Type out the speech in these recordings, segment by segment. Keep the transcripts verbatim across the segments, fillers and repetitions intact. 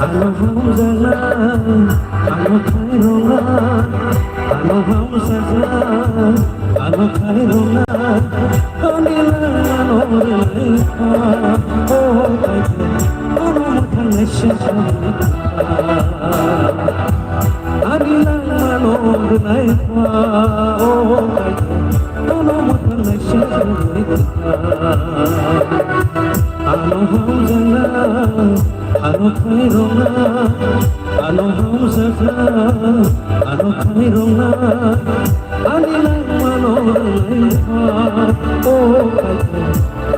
Ano hamjaknai, ano khairoknai, ano hamjaknai, ano khairoknai, ani langmano rwnai kha, o Kaitor, ano mwthang naisik rwnai kha. Ani langmano rwnai kha, o Kaitor, ano mwthang naisik rwnai kha. Ano hamjaknai, ano khairoknai, ano hamjaknai, ano khairoknai, ani langmano rwnai kha, o Kaitor,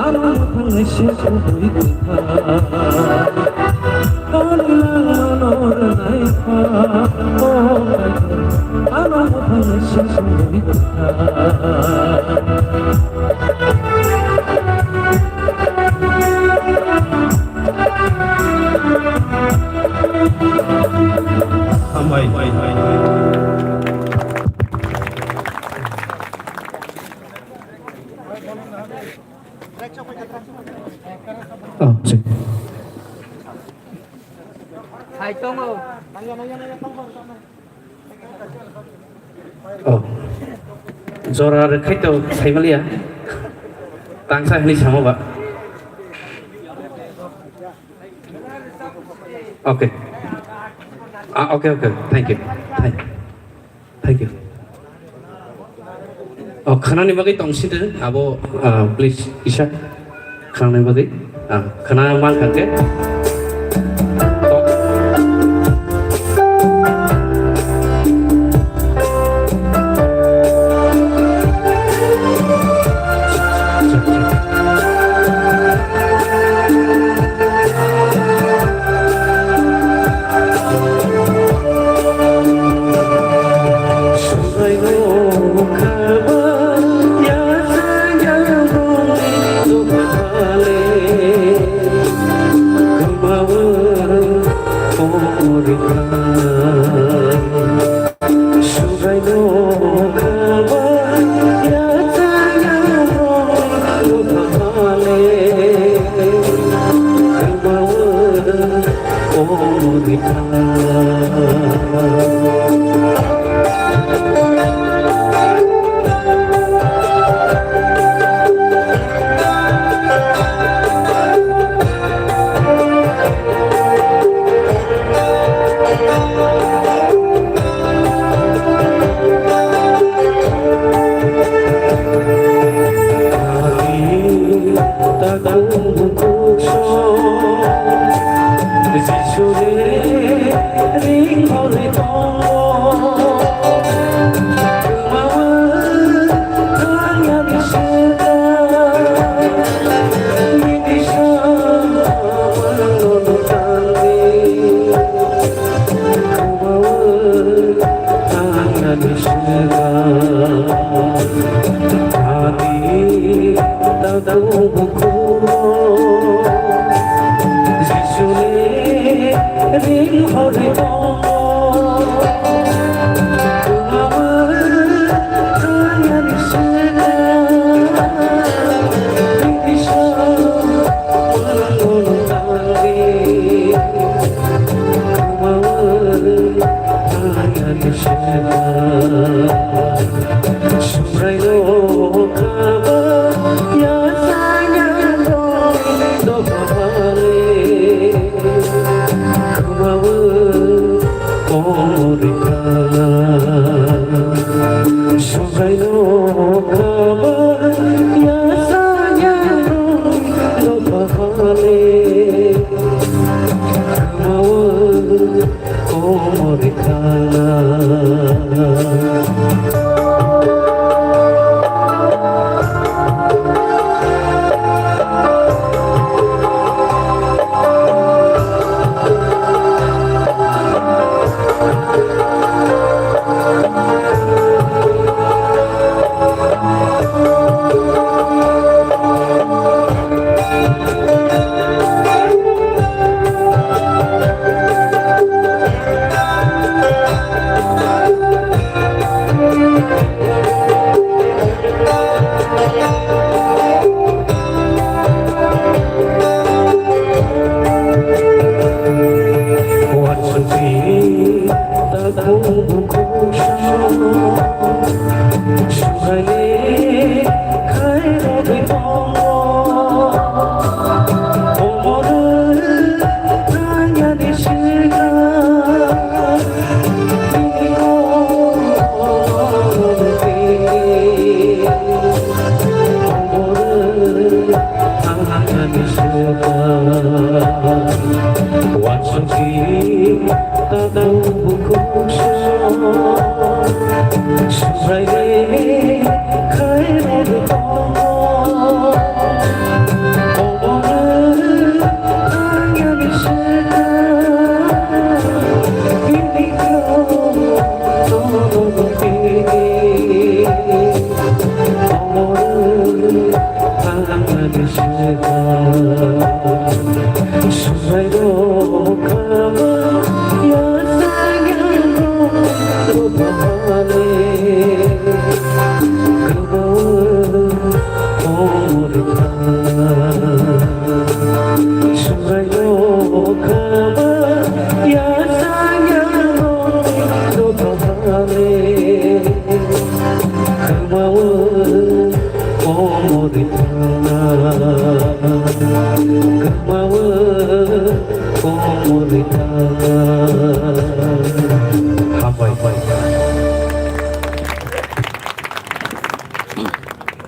ano mwthang naisik rwui kha. Ani langmano rwnai kha, o Kaitor, ano mwthang naisik rwui kha. Hambai. Oh, si. Hai tongo. Oh. Jora rwkhaito saimaliya. Tangsa hwnwi samo ba. Okay. Ah, okay, okay. Thank you. Thank, thank you. Oh, khwnani bagwi tong sidi abo, ah, please, kisa. Khwnani bagwi, ah, khwna mankha khe. Hambai.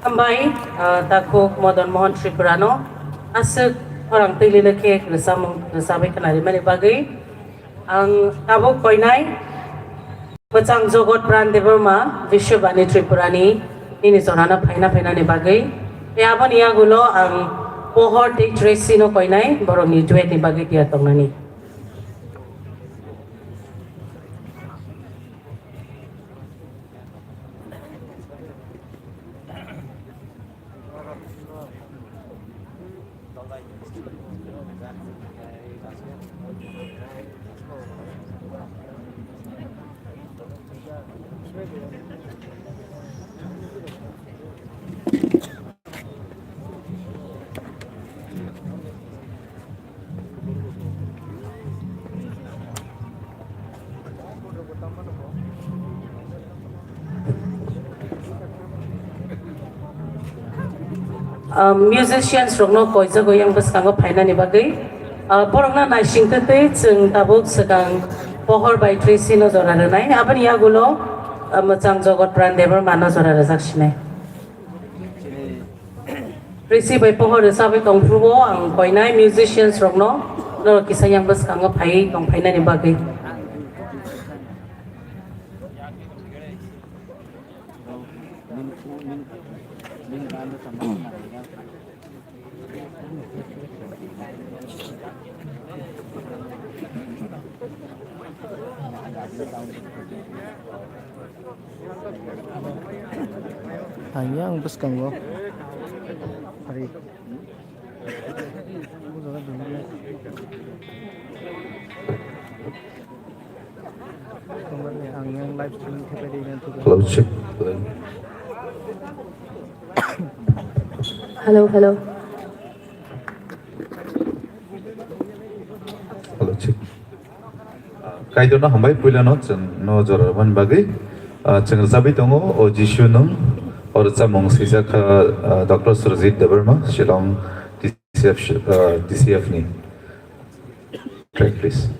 Hambai, ah, takhuk Madan Mohan Tripurano aswk khorang twi lile khe rwchapmung rwchabai khwnarimani bagwi. Ang tabuk koinai Mwchang Jogot Pran Debbarma Vishwabani Tripurani nini jorano phaina phainani bagwi. Tei aboni yagulo ang Pohor tei Tracy no koinai borokni duet ni bagwi tiyar tongnani. Ah, musicians rokno koijago yang bwskango phainani bagwi. Ah, borokno naisingtwi twi chwng tabuk swkang Pohor bai Tracy no jora rwnai. Aboni yagulo, ah, Mwchang Jogot Pran Debbarma no jora rwjak sinai. Risi bai Pohor rwchabwi tongphuru o ang koinai musicians rokno norok kisa yang bwskango phaiwi tong phainani bagwi. Ang yang bwskango. Ari. Ang yang live streaming khe pai di. Hello, check. Hello, hello. Hello, check. Kaitorno hambai puilano chwngno jora rwmani bagwi. Ah, chwng rwchabwi tongo o Jisu nwng, o rwchapmung swijak kha, ah, Doctor Surjit Debbarma, Shillong T C F, ah, T C F ni. Track, please.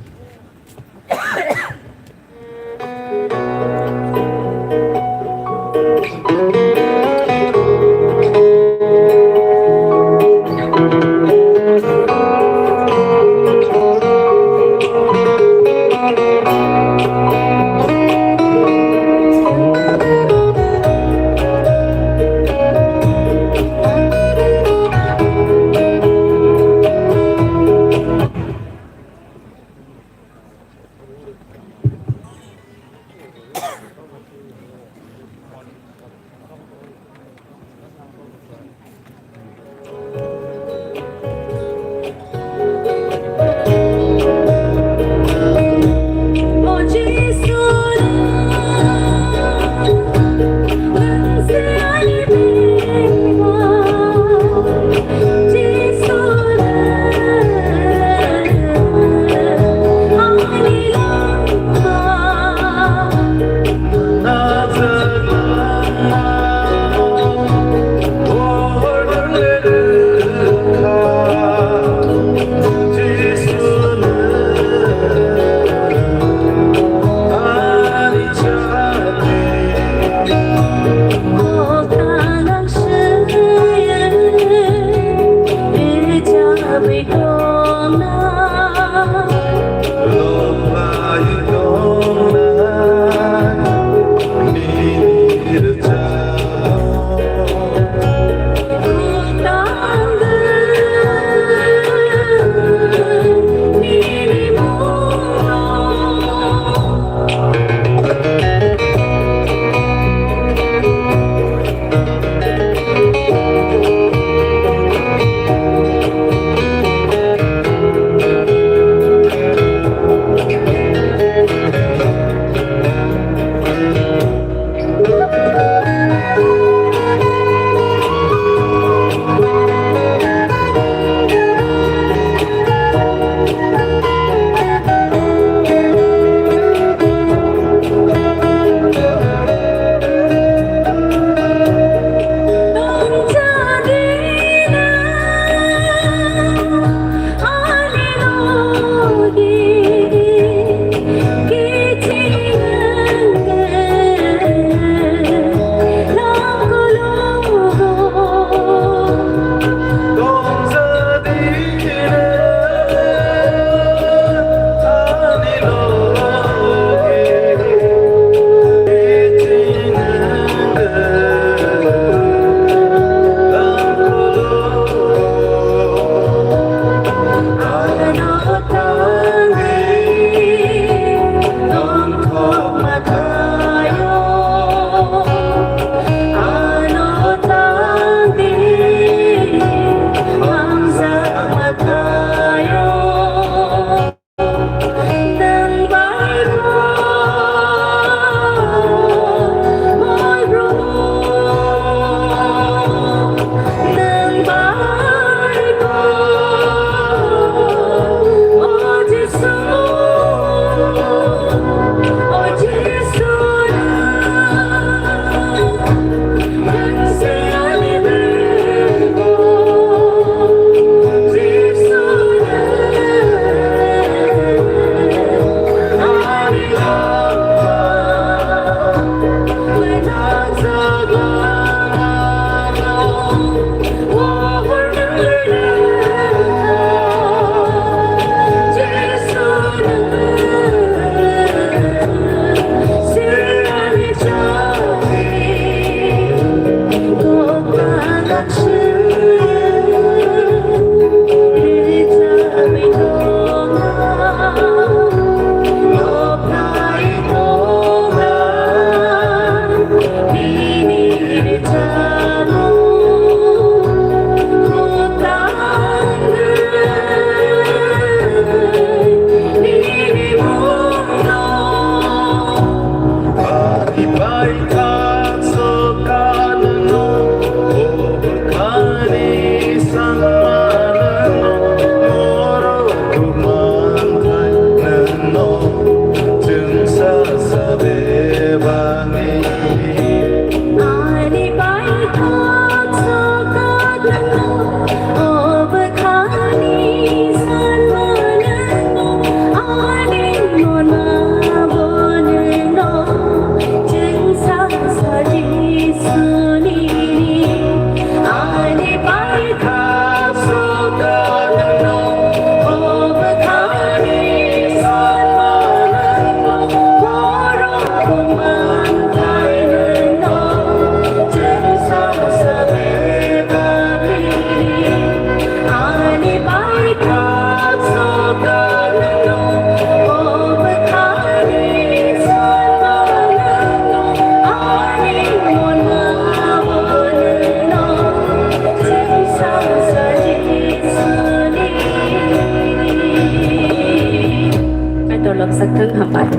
Lok sak thung, hambai.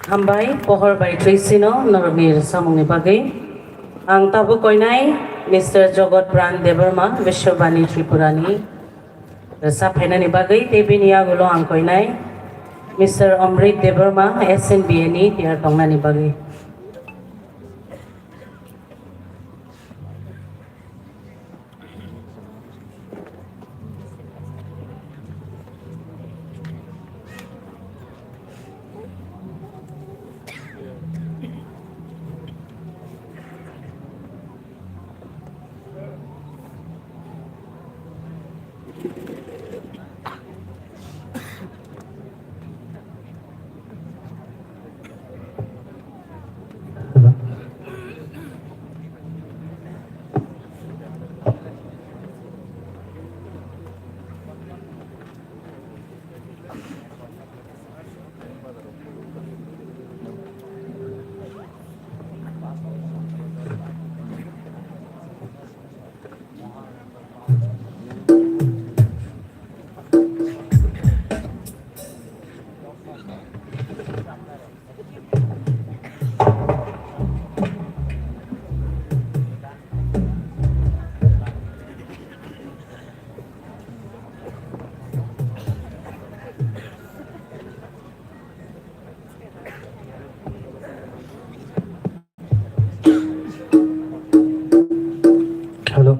Hambai, pohor bai twi sino norokni rwchapmungni bagwi. Ang tabuk koinai Mister Jogot Pran Debbarma, Biswabani Tripurani rwchap phainani bagwi, tei bini yagulo ang koinai Mister Omrit Debbarma, S N B A ni tiyar tongnani bagwi. Hello.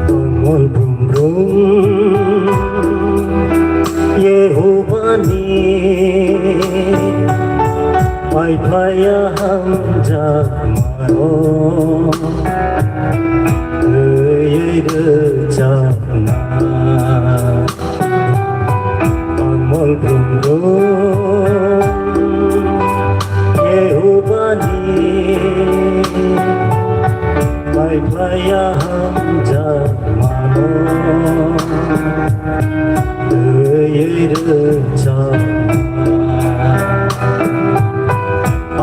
Tongmol brum brum Yehobani pai phaiya hamjak mano, twi rwchapna. Tongmol brum brum Yehobani pai phaiya hamjak mano, twi rwchapna.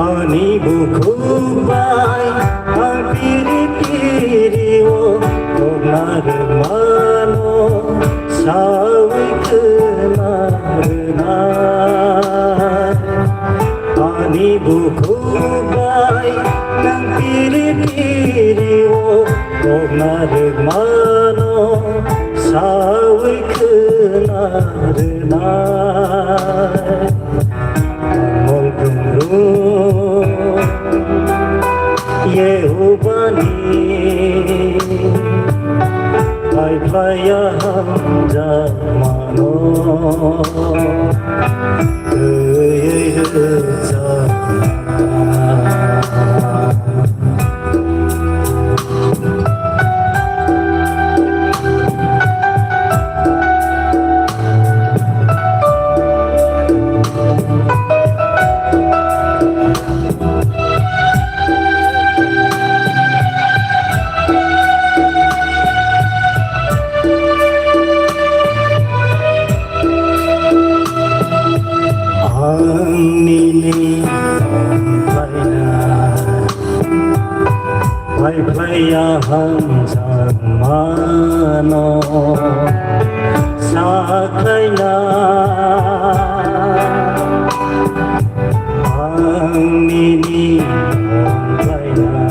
Ani bukhuk bai ang piri piri o kok narwk mano, sawi khna rwna. Ani bukhuk bai nwng piri piri o kok narwk mano, sawi khna rwna. Tongmol brum brum Yehobani pai phaiya hamjak mano, twi rwchapna. Ya hamjakmano sakhlaina, ang nini tongkhlaina,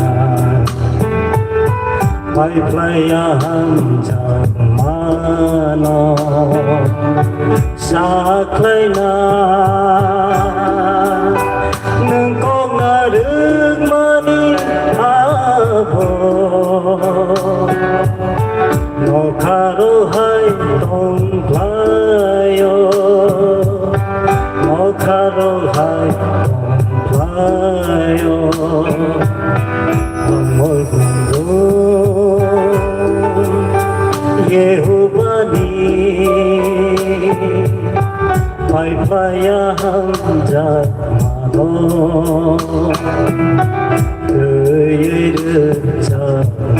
paiphlaiya hamjakmano sakhlaina, nwng kok narwkmani abo nokha rohai tongkhlaio, nokha rohai tongkhlaio. Ang mol bumrung Yehubani paiphlaiya hamjakmano twiwi rwchapna.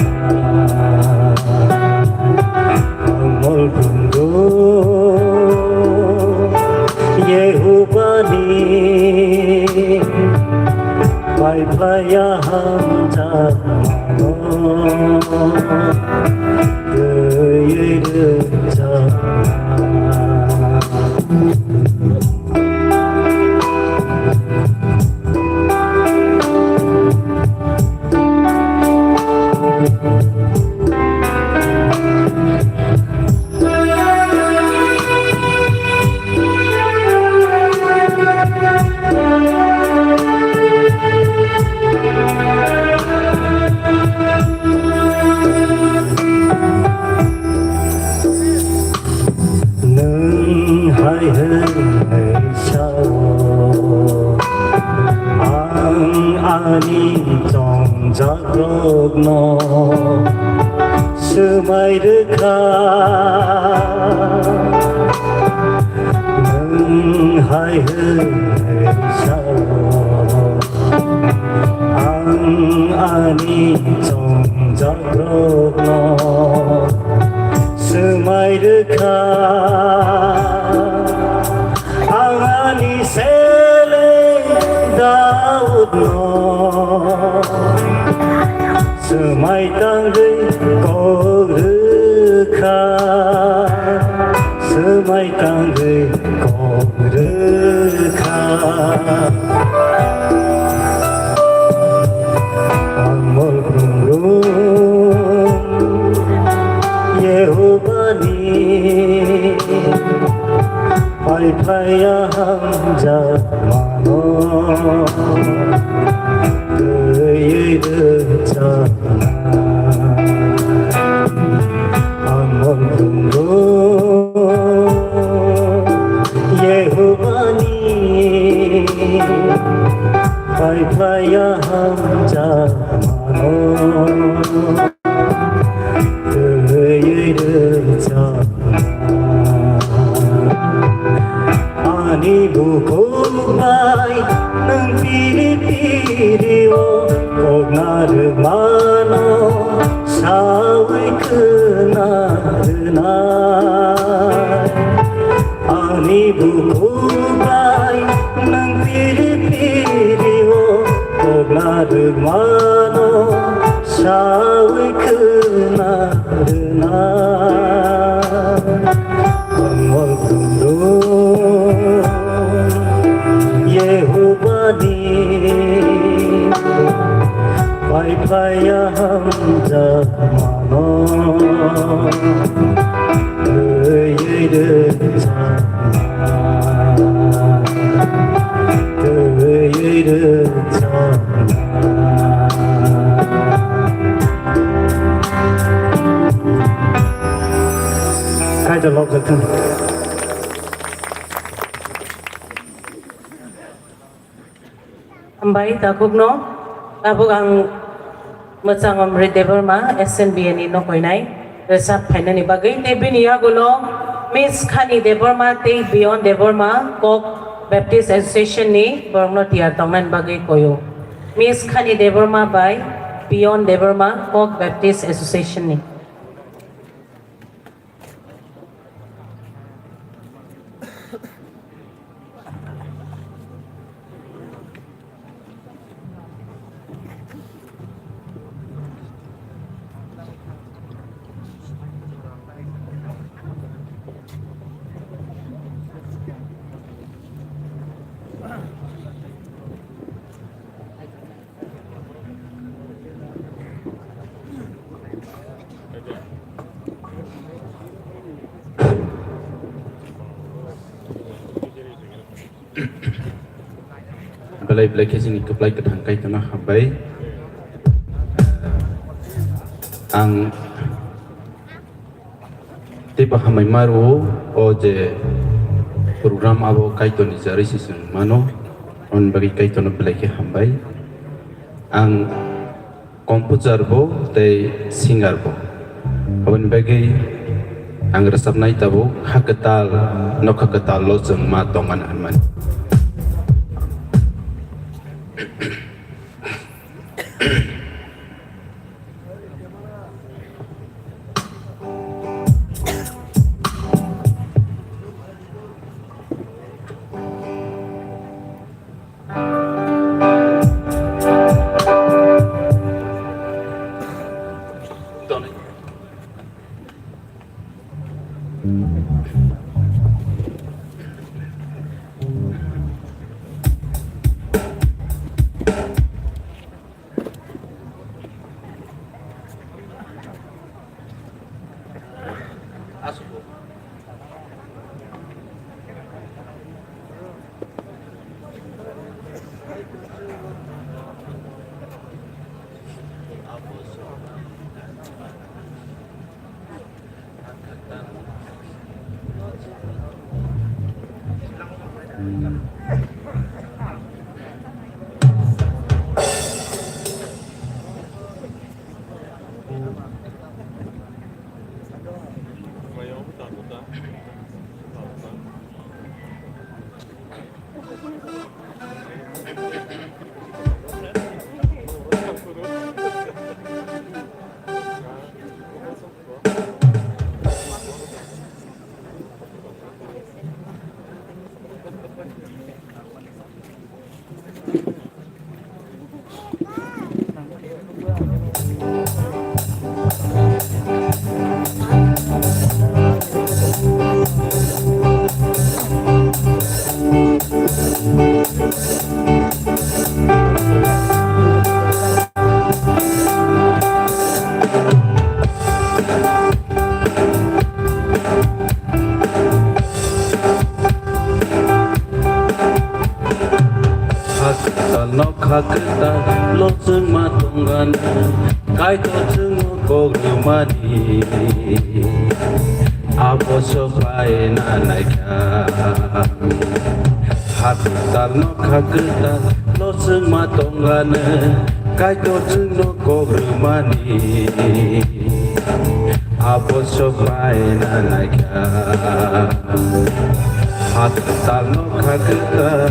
Ang mol bumrung Yehubani paiphlaiya hamjakmano twiwi rwchapna. Nwng hai hwnwi sao, ang ani chongjakrokno swmai rwkha. Nwng hai hwnwi sao, ang ani chongjakrokno swmai rwkha. Ang ani seleng Daudno swmai tangwi kok rwkha, swmai tangwi kok rwkha. Ang mol brum brum Yehubani paiphlaiya hamjakmano twiwi rwchapna. Ang mol brum brum Yehubani paiphlaiya hamjakmano twiwi rwchapna. Ani bukhuk bai nwng piri piri o kok narwkmano saui khwna rwnai. Ani bukhuk bai nwng piri piri o kok narwkmano saui khwna rwna. Ang mol brum brum Yehubani paiphlaiya hamjakmano twiwi rwchapna, twiwi rwchapna. Kaitor lobjak thung. Hambai takhukno, tabuk ang Mwchang Amrit Debbarma, S N B A ni nokoinai, rwchap phainani bagwi, tei bini yagulo Miss Khani Debbarma tei Biyon Debbarma, Kok Baptist Association ni borokno tiyar tongnani bagwi koyo. Miss Khani Debbarma bai Biyon Debbarma, Kok Baptist Association ni. Belai belai khe chini kwplai kwthang Kaitorno hambai. Ang teibo hambai ma rwo, o je program abo Kaitorni jarwi se chwng mano, aboni bagwi Kaitorno belai khe hambai. Ang composer bo tei singer bo. Aboni bagwi ang rwchapnai tabuk ha kwtal, nokha kwtal lo chwng ma tongmani hwnmani. Haktal nokha kwtal lo chwngma tongani, Kaitor chwngno kok rwmani. Abo sopai na naikha. Haktal nokha kwtal lo chwngma tongani, Kaitor chwngno kok rwmani. Abo sopai na naikha. Haktal nokha kwtal.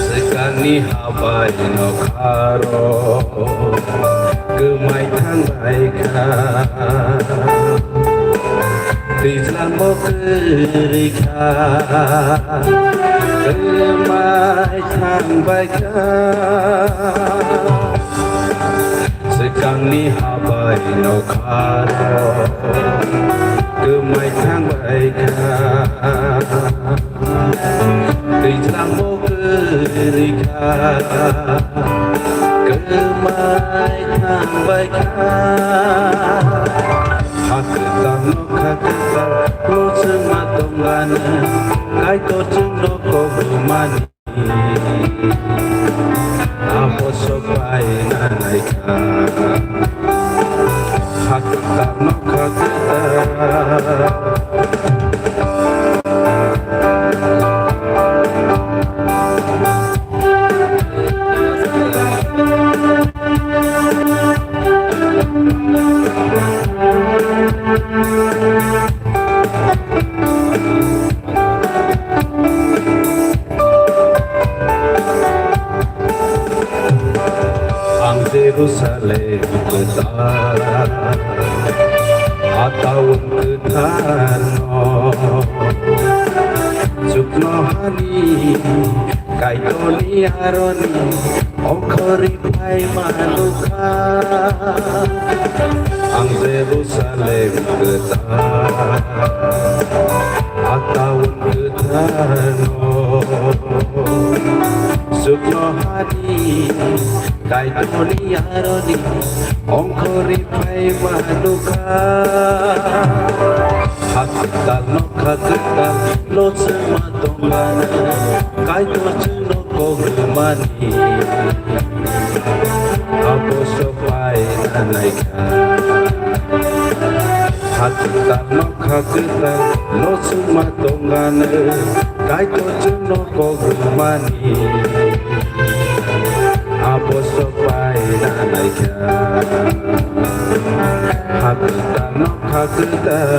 Swkangni habai nokharo kwmai thangbai kha. Twijlango kwrwi kha, kwmai thangbai kha. Swkangni habai nokharo kwmai thangbai kha. Twijlango kwrwi kha, kwmai thangbai kha. Haktal nokha kwtal lo chwngma tongani, Kaitor chwngno kok rwmani. Abo sopai na naikha. Haktal nokha kwtal. Ang Jerusalem kwtal, a taun kwtharno, chuknohani Kaitorni aroni ongkhorwi phai manukha. Ang Jerusalem kwtal, Taun kwtharno sukno hani Kaitorni aroni ongkhorwi phai manukha. Haktal nokha kwtal losma tongmani Kaitor chwngno kok rwmani. Abo sopai nanai kha. Haktal nokha kwtal losma tongmani Kaitor chwngno kok rwmani. Abo sopai nanai kha. Haktal nokha kwtal.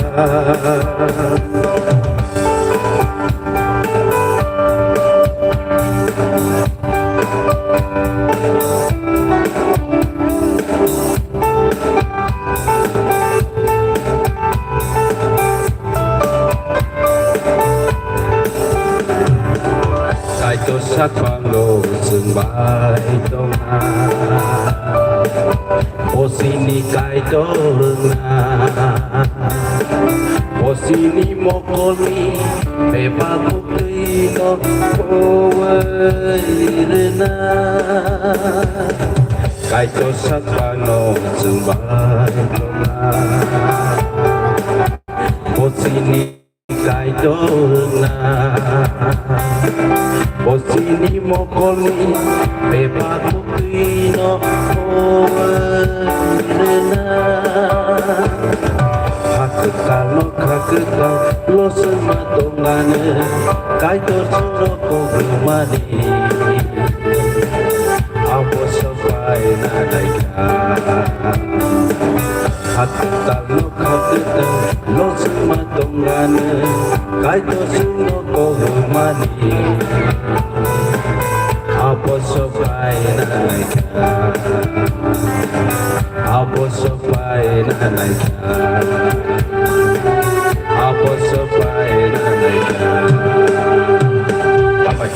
Kaitor sakpango chwng bai tongna. Bosini Kaitor wngna, bosini mokolni bebak buktwino phuwi rwna. Kaitor sakpano chwng bai tongna. Bosini Kaitorna, bosini mokolni bebak buktwino phuwi rwna. Haktal nokha kwtal losma tongmani, Kaitor chwngno kok rwmani. Abo sopai nanai kha. Haktal nokha kwtal losma tongmani, Kaitor chwngno kok rwmani. Abo sopai nanai kha. Abo sopai nanai kha. Abo sopai nanai kha. Bye bye.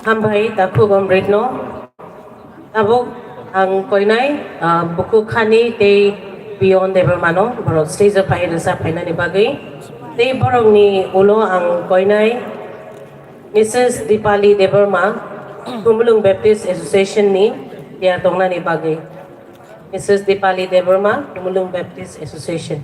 Hambai, takhuk Omritno. Tabuk ang koinai, ah, bukhuk khani tei Pion Debbarmano, borok stage o phai rwchap phainani bagwi. Tei borokni ulo ang koinai Missus Dipali Debbarma, Khumulwng Baptist Association ni tiyar tongnani bagwi. Missus Dipali Debbarma, Khumulwng Baptist Association.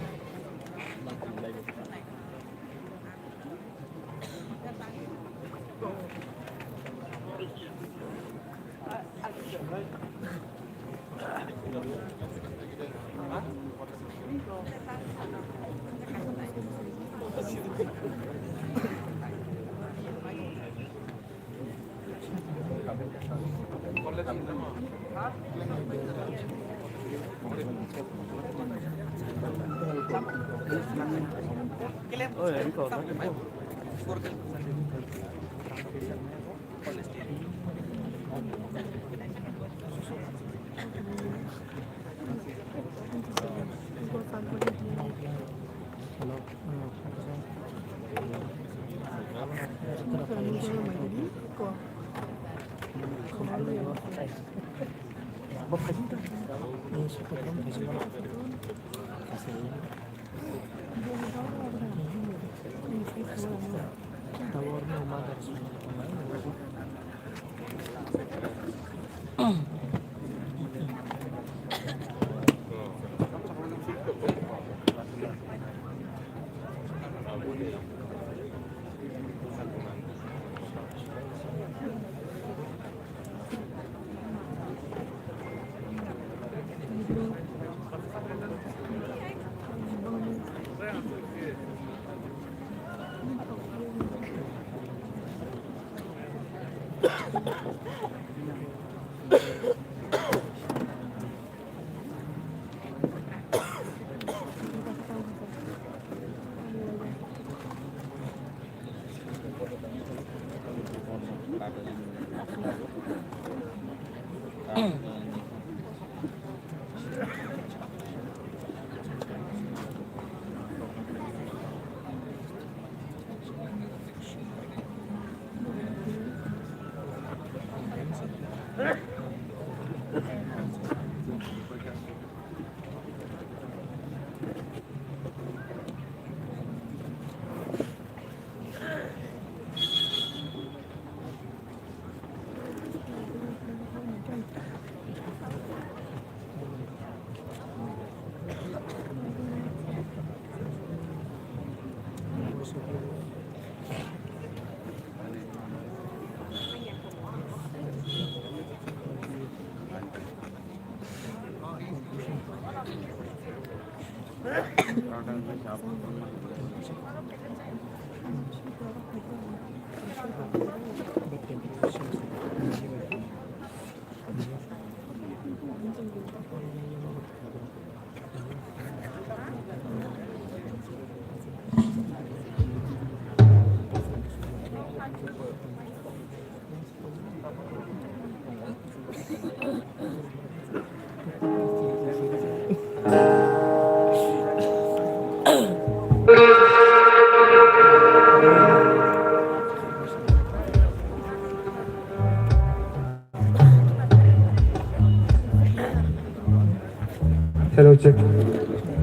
Hello, check.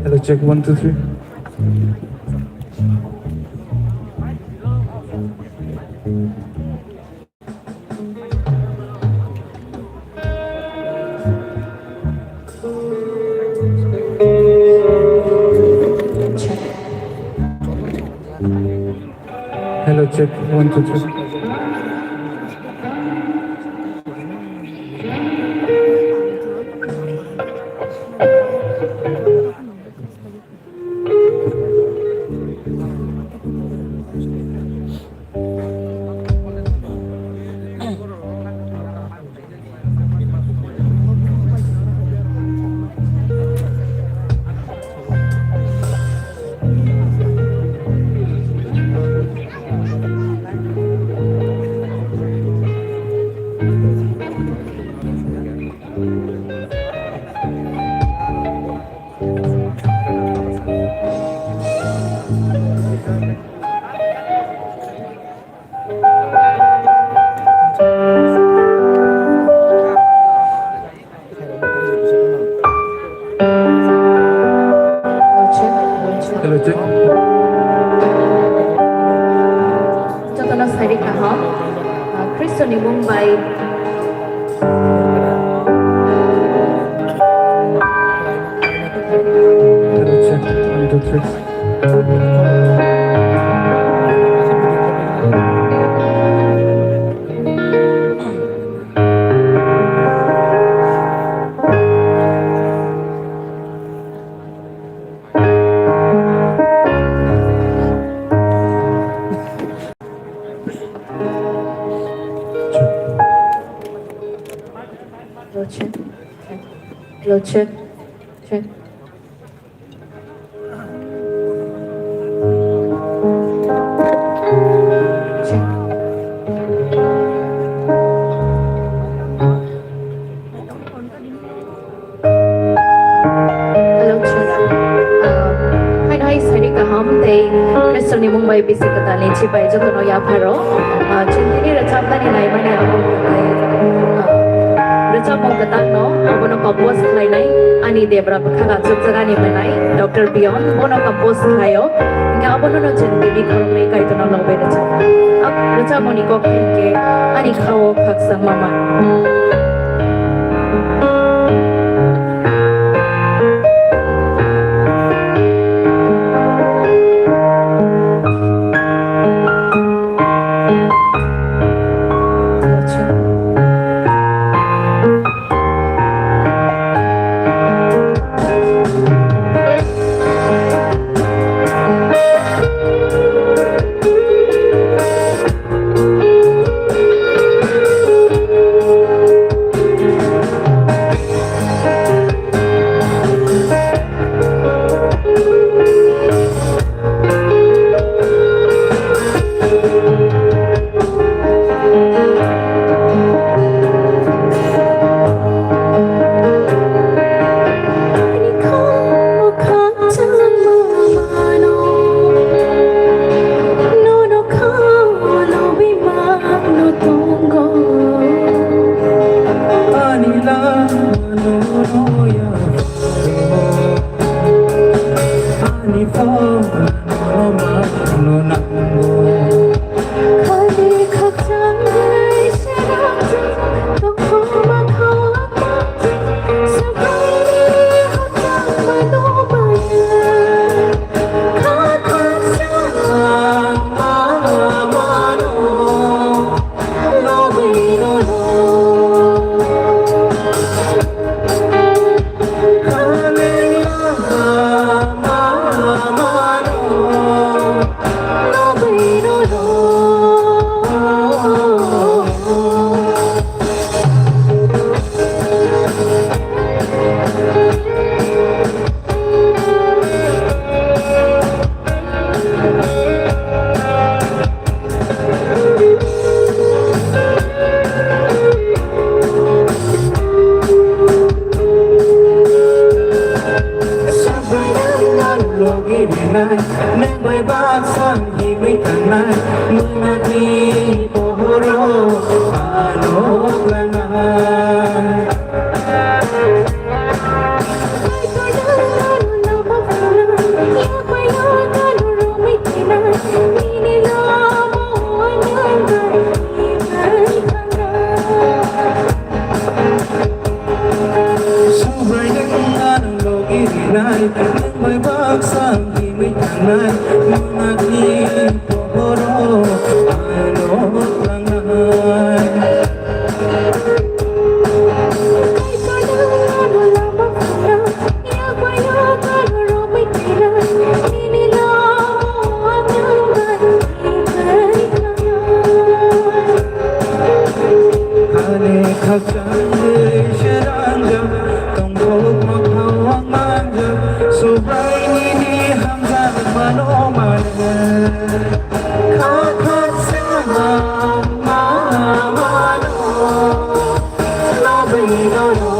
Hello, check. One, two, three. Hello, check. One, two, three. Hello, check. Jotono sari kaham. Ah, Khristoni mung bai. Hello, check. One, two, three. Hello, check. Hello, check. Check. Hello, check. Ah, hai hai sari kaham tei Khristoni mung bai bisi kwtalni chibai jotono yapharo. Ah, chwng tini rwchapnani naimani abo kwtai, ah, rwchapmung kwtalno abono compose khlainai ani debra bwkhak achukjak ani bwnai Doctor Beyond bono compose khlaio. Hingkhe abono no chwng tini khoroknwi Kaitorno lobai rwchapnai. Ah, rwchapmungni kok hingkhe ani khao khakchangma man. Subraiyung ano logi rinai, nwng bai baksa himwi thangnai, mwnakni pohoro ano thangnai. Ani khakchangwi srangjak, tongthok mothao manjak, Subraiyungni hamjakmano manjak. Kha khaksa ma, ma, mano, lobwi nono.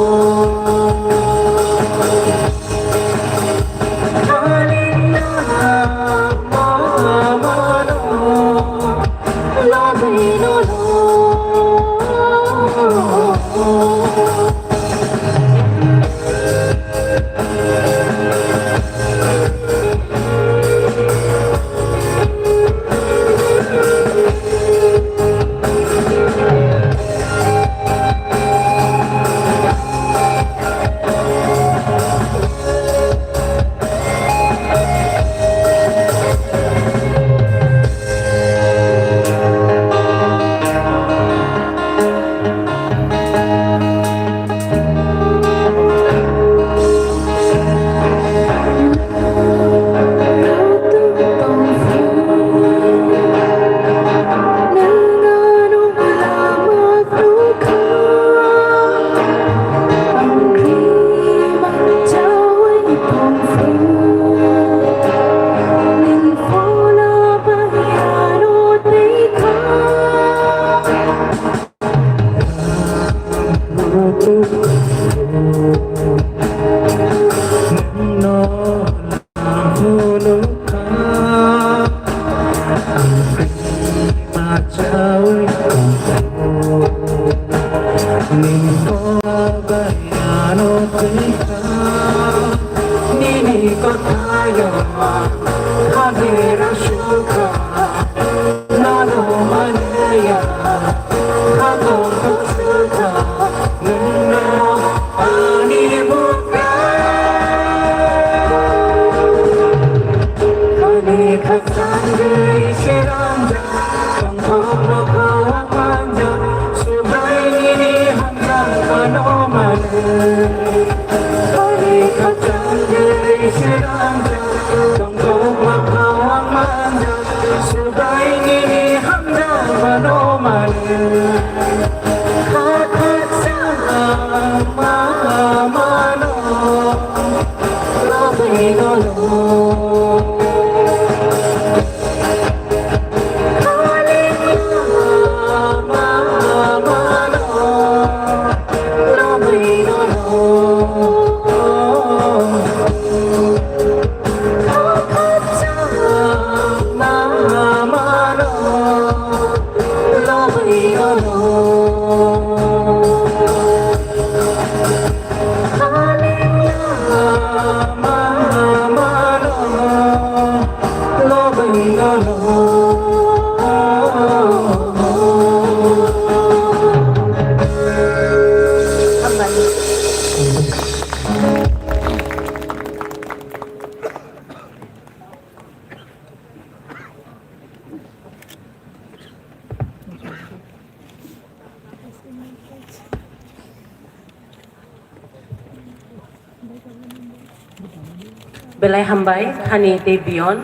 Belai hambai, thani tei biyon,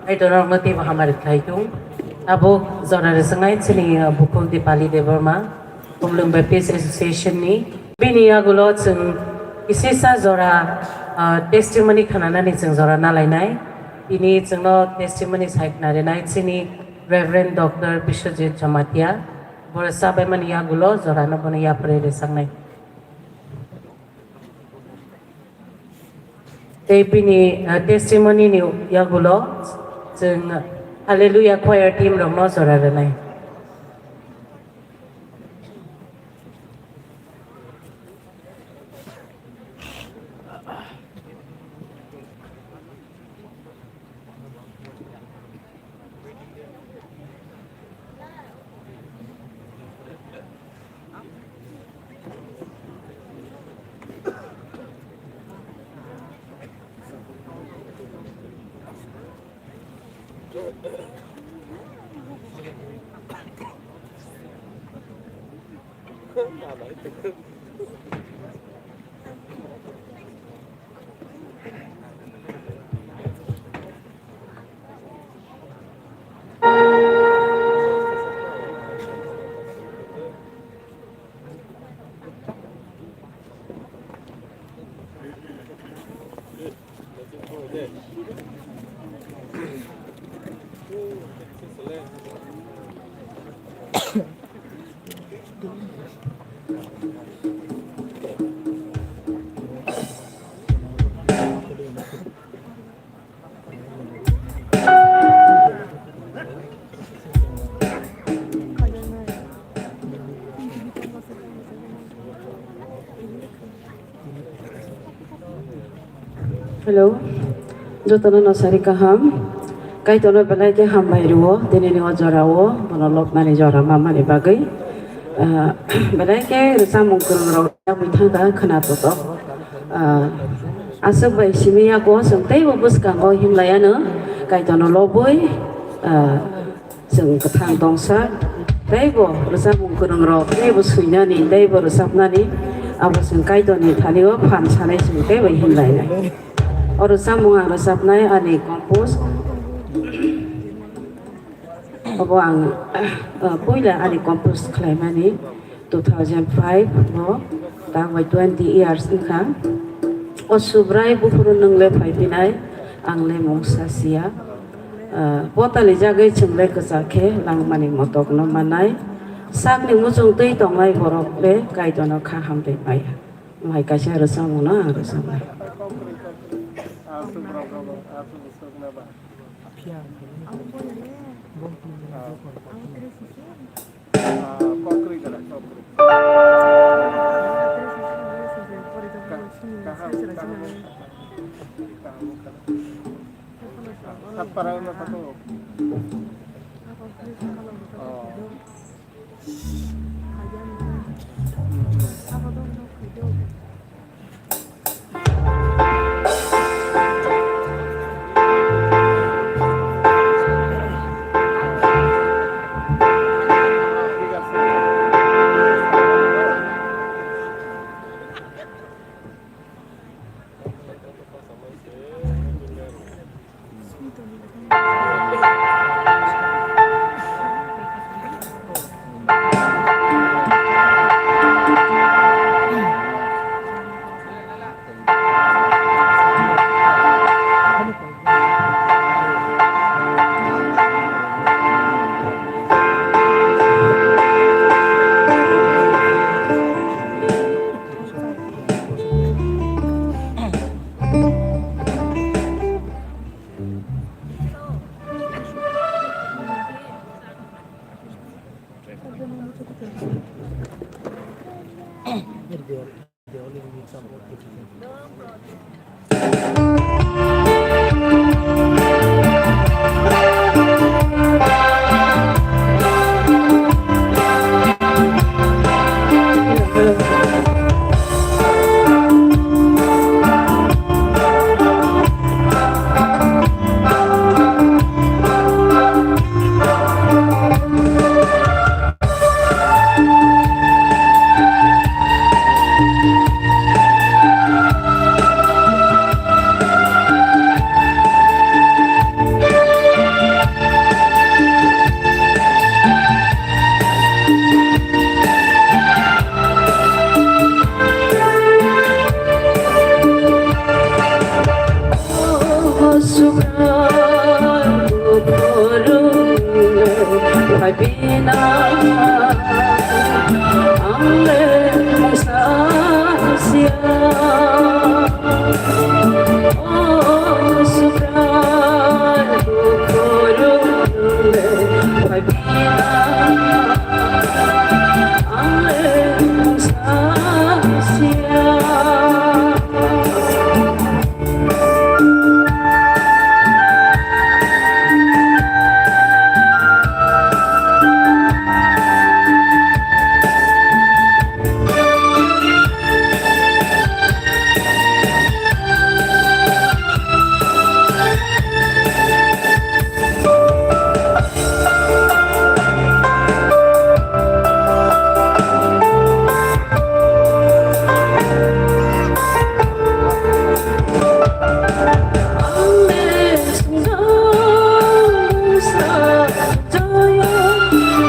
ai dorokno teibo hamari khlai tung. Abo jora rwjaknai chini, uh, bukhuk Dipali Debbarma, Khumlwng Baptist Association ni. Bini yagulo chwng kisisa jora, uh, testimony khnanani chwng jora nalainai. Bini chwngno testimony sai khna rinai chini Reverend Doctor Biswajit Jamatia. Boro chabaimani yagulo jorano bono yapharwi rwjaknai. Tei bini, uh, testimony ni yagulo chwng Hallelujah Choir team rokno jora rwnai. Hello, jotono no sari kaham. Kaitorno belai khe hambai rwo, dinini o jora o, bono lobnani jora mamani bagwi. Ah, belai khe rwchapmung kwrwng rok yabwi thang da khwna totok. Ah, aswk bai simi yago chwng teibo bwskango himlai ano, Kaitorno lobwi, ah, Chwng kwthang tongsa, teibo rwchapmung kwrwng rok, teibo swinani, teibo rwchapnani, abo chwng Kaitorni thani o phan sanai chwng teibo himlainai. O rwchapmung ang rwchapnai ani compose, obo ang, ah, puila ani compose khlaimani. Two thousand five o tangbai twenty years wngkha. O Subrai buphuru nwng le phaiphinai, ang le mungsa siya. Ah, potali jagwi chwng le kwchak khe langmani motokno manai. Sakni muchung twi tongnai borok le Kaitorno kha hamrwi maya. Mai kaisa rwchapmungno ang rwchapnai. Ah, kokri gana, kokri. Kaham, kaham. Kaham, kaham. Satpara na tako. Oh.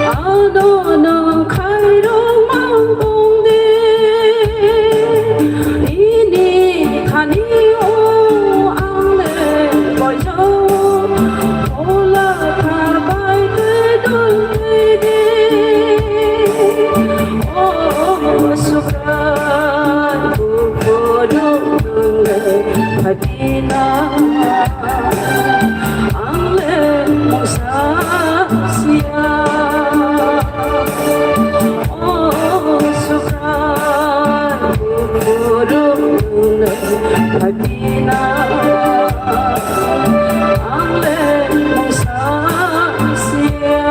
Ano nang khairok mang tongdi. Nini thani o ang le boijo. Ola thar bai te doi de. O Subrai, bu bodo nang le. Phatina, ang le mungsa sia. O Subrai, bu bodo nang le. Phatina, ang le mungsa sia.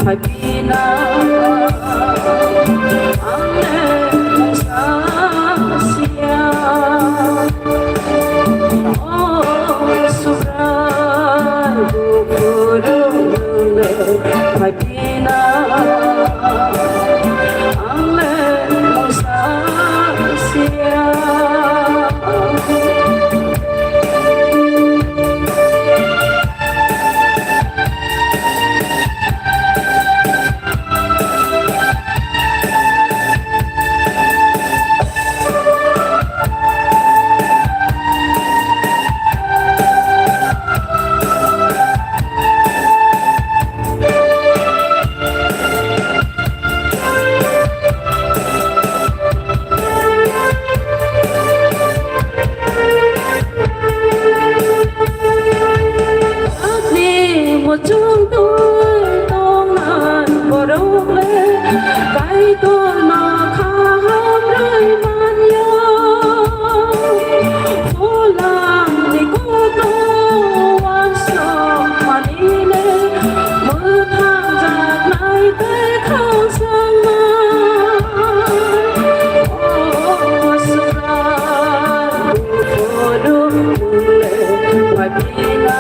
Phatina, ang le mungsa sia. O Subrai, bu bodo nang le. Phatina, ang le mungsa sia. Ani muchung twi tongnai borok le Kaitorno kaham rwi man ya. Pholani kokno uansukmani le mwthangjaknai tei khakchangma. O Subrai, buphuru nwng le phaiphi na,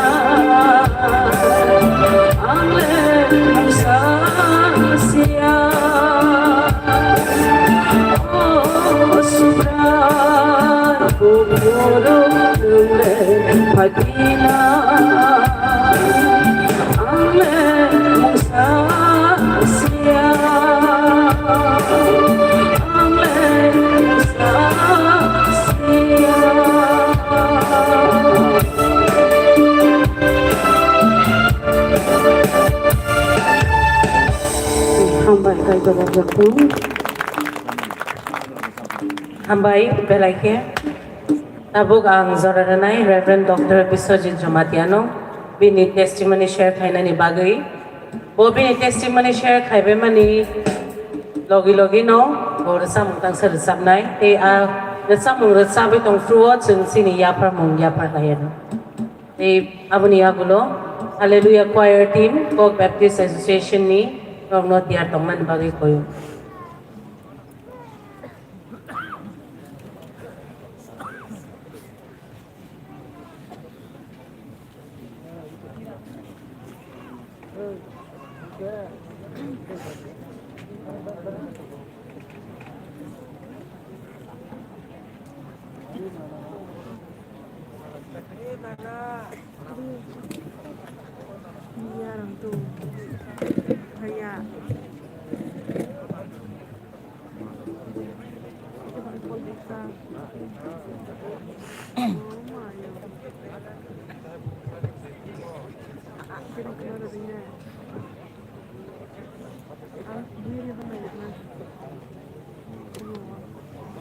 ang le mungsa sia. O Subrai, buphuru nwng le phaiphi na, ang le mungsa sia, ang le mungsa sia. Hambai, Kaitor Rajak. Hambai, belai khe. Tabuk ang jora rwnai Reverend Doctor Biswajit Jomatiano bini testimony share khainani bagwi. Bo bini testimony share khaibaimani Logi logi no bo rwchapmung tangsa rwchapnai. Tei a rwchapmung rwchapwi tong phuru o chwng chini yapharmung yaphar lai anw. Tei aboni yagulo Hallelujah Choir team, Kok Baptist Association ni norokno tiyar tongmani bagwi koyo.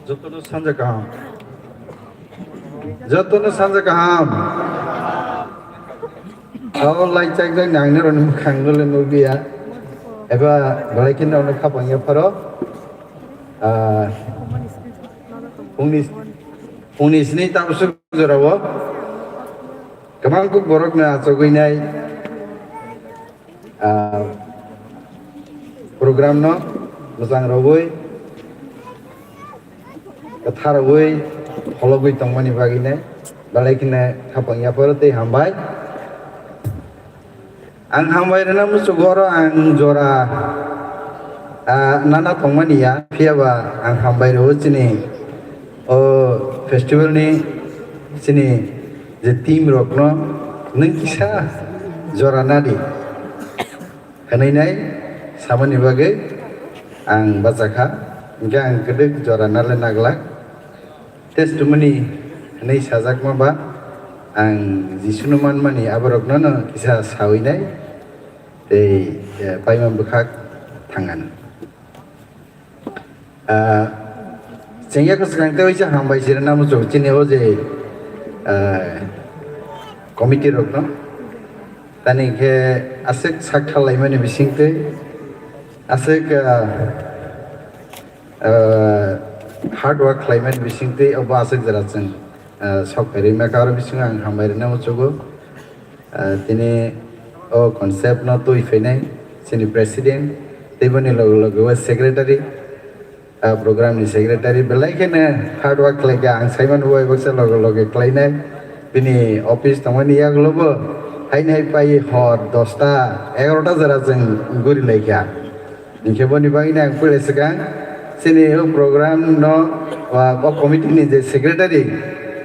Jotono sanja kaham. Jotono sanja kaham. Abo lai chak jak nang nang roni mukhang nole nukliya. Eba belai khe nokno khapang ya pharo. Ah, phungni, phungni sini tabswk jorao kwbang kuk borokno achugwi nai. Ah, program no mwchang rogwi, kwthar rogwi, phologwi tongmani bagwi nai belai kheno khapang yapharo tei hambai. Ang hambai rwna muchungo oro ang jora, ah, nana tongmani ya, phiyaba ang hambai rwo chini o festival ni chini je team rokno nwng kisa jora nadi. Hwnwi nai samani bagwi ang bachakha, hwnkhe ang kwdwk jora nale naglak. Testimony hwnwi sajakma ba ang Jisuno manmani aborokno no kisa sawi nai tei, eh, paima bwkhak thangano. Ah, chengya kwchwng tei waisa hambai se rwna muchung chini o je, ah, committee rokno. Tani khe aswk sak thalaimani bisingtwi aswk, ah, ah, hard work khlaimani bisingtwi obo aswk jora chwng, ah, sok phairwi maka oro bisingo ang hambai rwna muchugo. Ah, tini o concept no twi phainai chini president, tei boni loge loge o secretary, ah, program ni secretary belai kheno hard work khlai kha. Ang sai mano bai baksa loge loge khlainai. Bini office tongmani yagulo bo haino hai pai hor dosta egarota jora chwng guri lai kha. Hinkhe boni bagwino ang puila swkang chini o program no, ah, o committee ni je secretary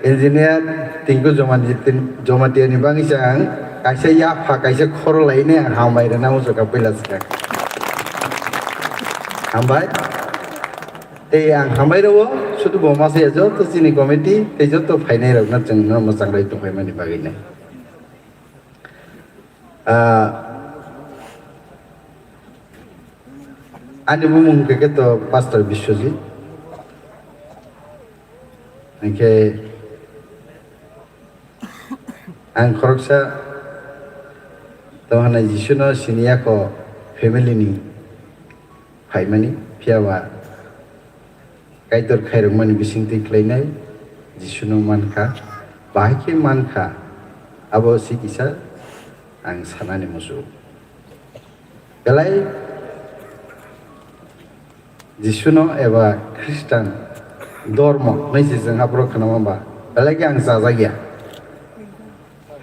engineer Tinku Jomati-, Jomatiani bagwi se ang kaisa yapha kaisa khoro lainai ang hambai rwna muchukha puila swkang. Hambai. Tei ang hambai rwo sudu bo masa ya joto chini committee tei joto phainai rokno chwng no mwchang rai tongphaimani bagwi nai. Ah, ani bumung khe khe to Pastor Biswajit. Hinkhe ang khoroksa tamo hwnwi Jisuno siniya kho family ni phaimani, phiyaba Kaitor khairokmani bisingtwi khlainai Jisuno mankha, bahai khe mankha, abo se kisa ang sanani muchungo. Belai Jisuno eba Khristan dormo hwnwi se chwng aphuru khwnama ba, belai khe ang chajakya,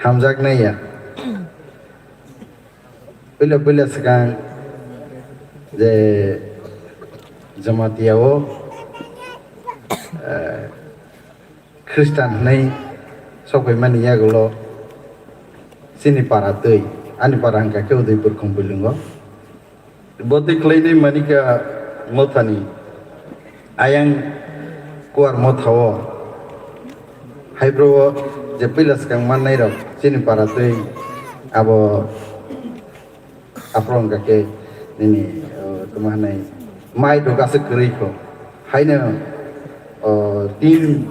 hamjaknaiya. Puila puila swkang je Jamatia o, eh, Khristan hwnwi sokphaimani yagulo chini para twi, ani para hwnkha khe Udaipur Khumpuilungo. Bo twi khlainai manikha mothani ayang kuar mothao haibro o je puila swkang mannairok chini para twi abo aphuru hwnkha khe nini, o, tamo hwnwi mai rok aswk kwrwi kho. Haino, o, tin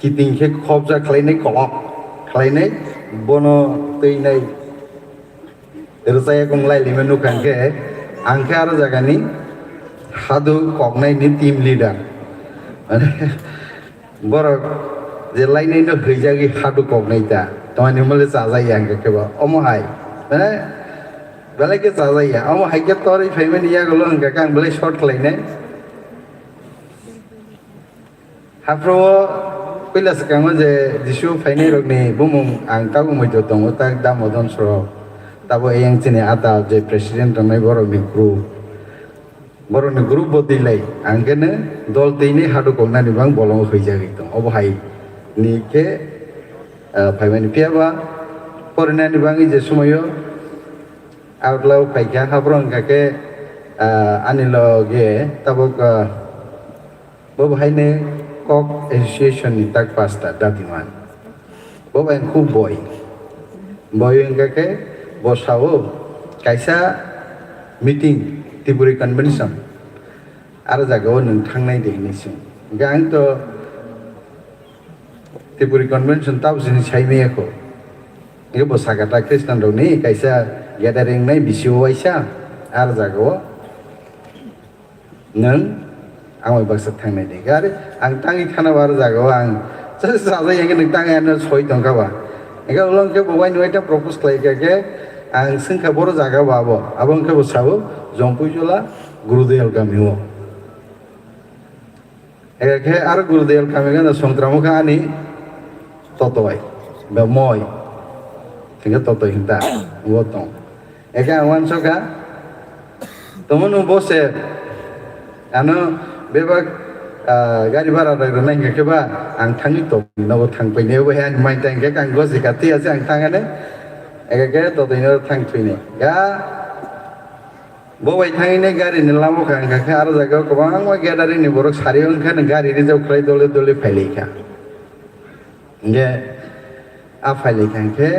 kiting khe khopjak khlainai, kolok khlainai, bono twinai rwchaya kung lai lima nukha hwnkhe, ang khe aro jagani Hadu koknai ni team leader. Mane, borok je lainai no hwijagwi hadu koknai ta. Tamani mole chajak ya hwnkhe kebo. Omo hai. Mane, belai khe chajak ya. Omo hai khe torwi phaimani yagulo hwnkha khe ang belai short khlainai. Haphro o puila swkango je Jisu phainai rokni bumung ang tabuk muitu tongo, tak Damodon Sorok. Tabo eyang chini ata je president tongnai borokni group. Borokni group bo twi lai, ang khe no dol twi ni hadu koknani bang bolongo hwijagwi tong. Obo hai ni khe, ah, phaimani phiya ba porinani bangwi je sumaio outlaw phaikha, haphro wngkha khe, ah, ani loge tabuk, ah, bo bo haino kok association ni tak pasta dabiman. Bo bai khub boi. Boi wngkha khe bo sao kaisa meeting, Tripuri convention. Aro jagao nwng thangnai de hinwi swng. Hwnkhe ang to Tripuri convention tabo sini sai maya kho. Hwnkhe bo sakha ta Christian rokni kaisa gathering nai bisi o waisa aro jagao. Nwng ang bai baksa thangnai de. Gari ang tangwi khana bar jaga o ang chajak ya khe nwng tangwi ano soi tongkha ba. Hwnkhe ulo hwnkhe bo waini waita propose khlai kha khe ang swngkha boro jaga ba abo. Abo hwnkhe bo sao Jompuijola Gurudel kami o. Hwnkhe aro Gurudel kami gana songtramo kha ani totoi ba moi. Hwnkhe totoi hinta o tong. Eke ang uansukha, tongmano bo se, ano bebak, ah, gari bara rok rwnai hwnkhe ba, ang thangwi tongmani nogo thangpaini, obo hai ani mind ta hwnkhe ang gosika twi ase ang thangani, eke ke totwino thang thwini. Ga, bo bai thangwini garini lama kha hwnkha khe aro jaga o kwbangma gathering ni borok sari o wngkha, gari reserve khlai dole dole phailaikha. Hingke a phailai kha hingke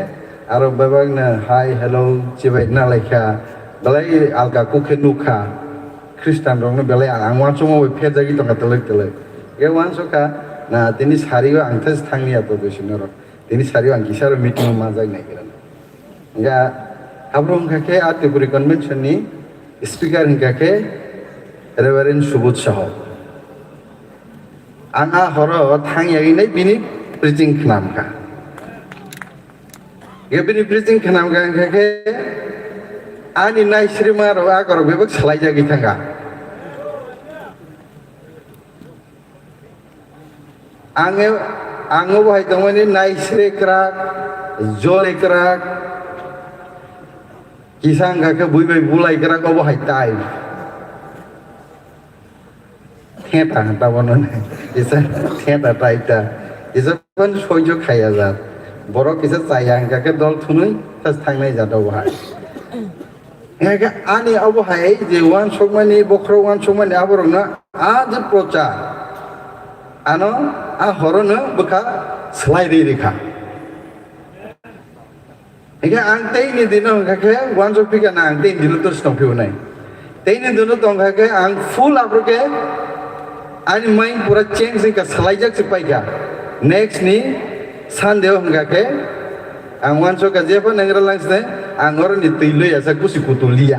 aro bebakno hai hello chibai nalaikha, belai alka kuk khe nukha. Khristanrokno belai ang uansukma bai pherjagwi tongkha twlwk twlwk. Hingke uansukha, na tini sario ang thais thangni ya to bwswk norok. Tini sario ang kisaro meeting-o manjak naigra. Hingke aboro wngkha khe a Tripuri Convention-ni speaker hingkha khe Reverend Subodh Saho. Ang a horo thang yagwi nai bini preaching khnam kha. Ye bini preaching khnam kha hingkha khe ani naisrima rok a korok bebak swlai jagwi thangkha. Ang, ang obo hai tongmani naisre kwrak, jole kwrak, kisa wngkha khe bui bai bulai kwrak obo hai type. Theta hwn ta bono nai. Kisa theta tai ta. Kisa phano soijo khaiya jat. Borok kisa chaya hwnkha khe dol thwnwi tas thangnai jat obo hai. Hwnkha khe ani obo hai je uansukmani, bokhorok uansukmani aborokno a je prochar. Ano a horono bwkha swlai rwi rikha. Hingke ang teini dino hingka khe uansuk phika na ang teini dino tus tong phio nai. Teini dino tongkha khe ang full aphuru khe ani mind pura change wngkha, swlaijak se paikha. Next ni Sunday o hingka khe ang uansuk kha jepho nengra langsne ang oro ni twi lui asa kusi kutu liya.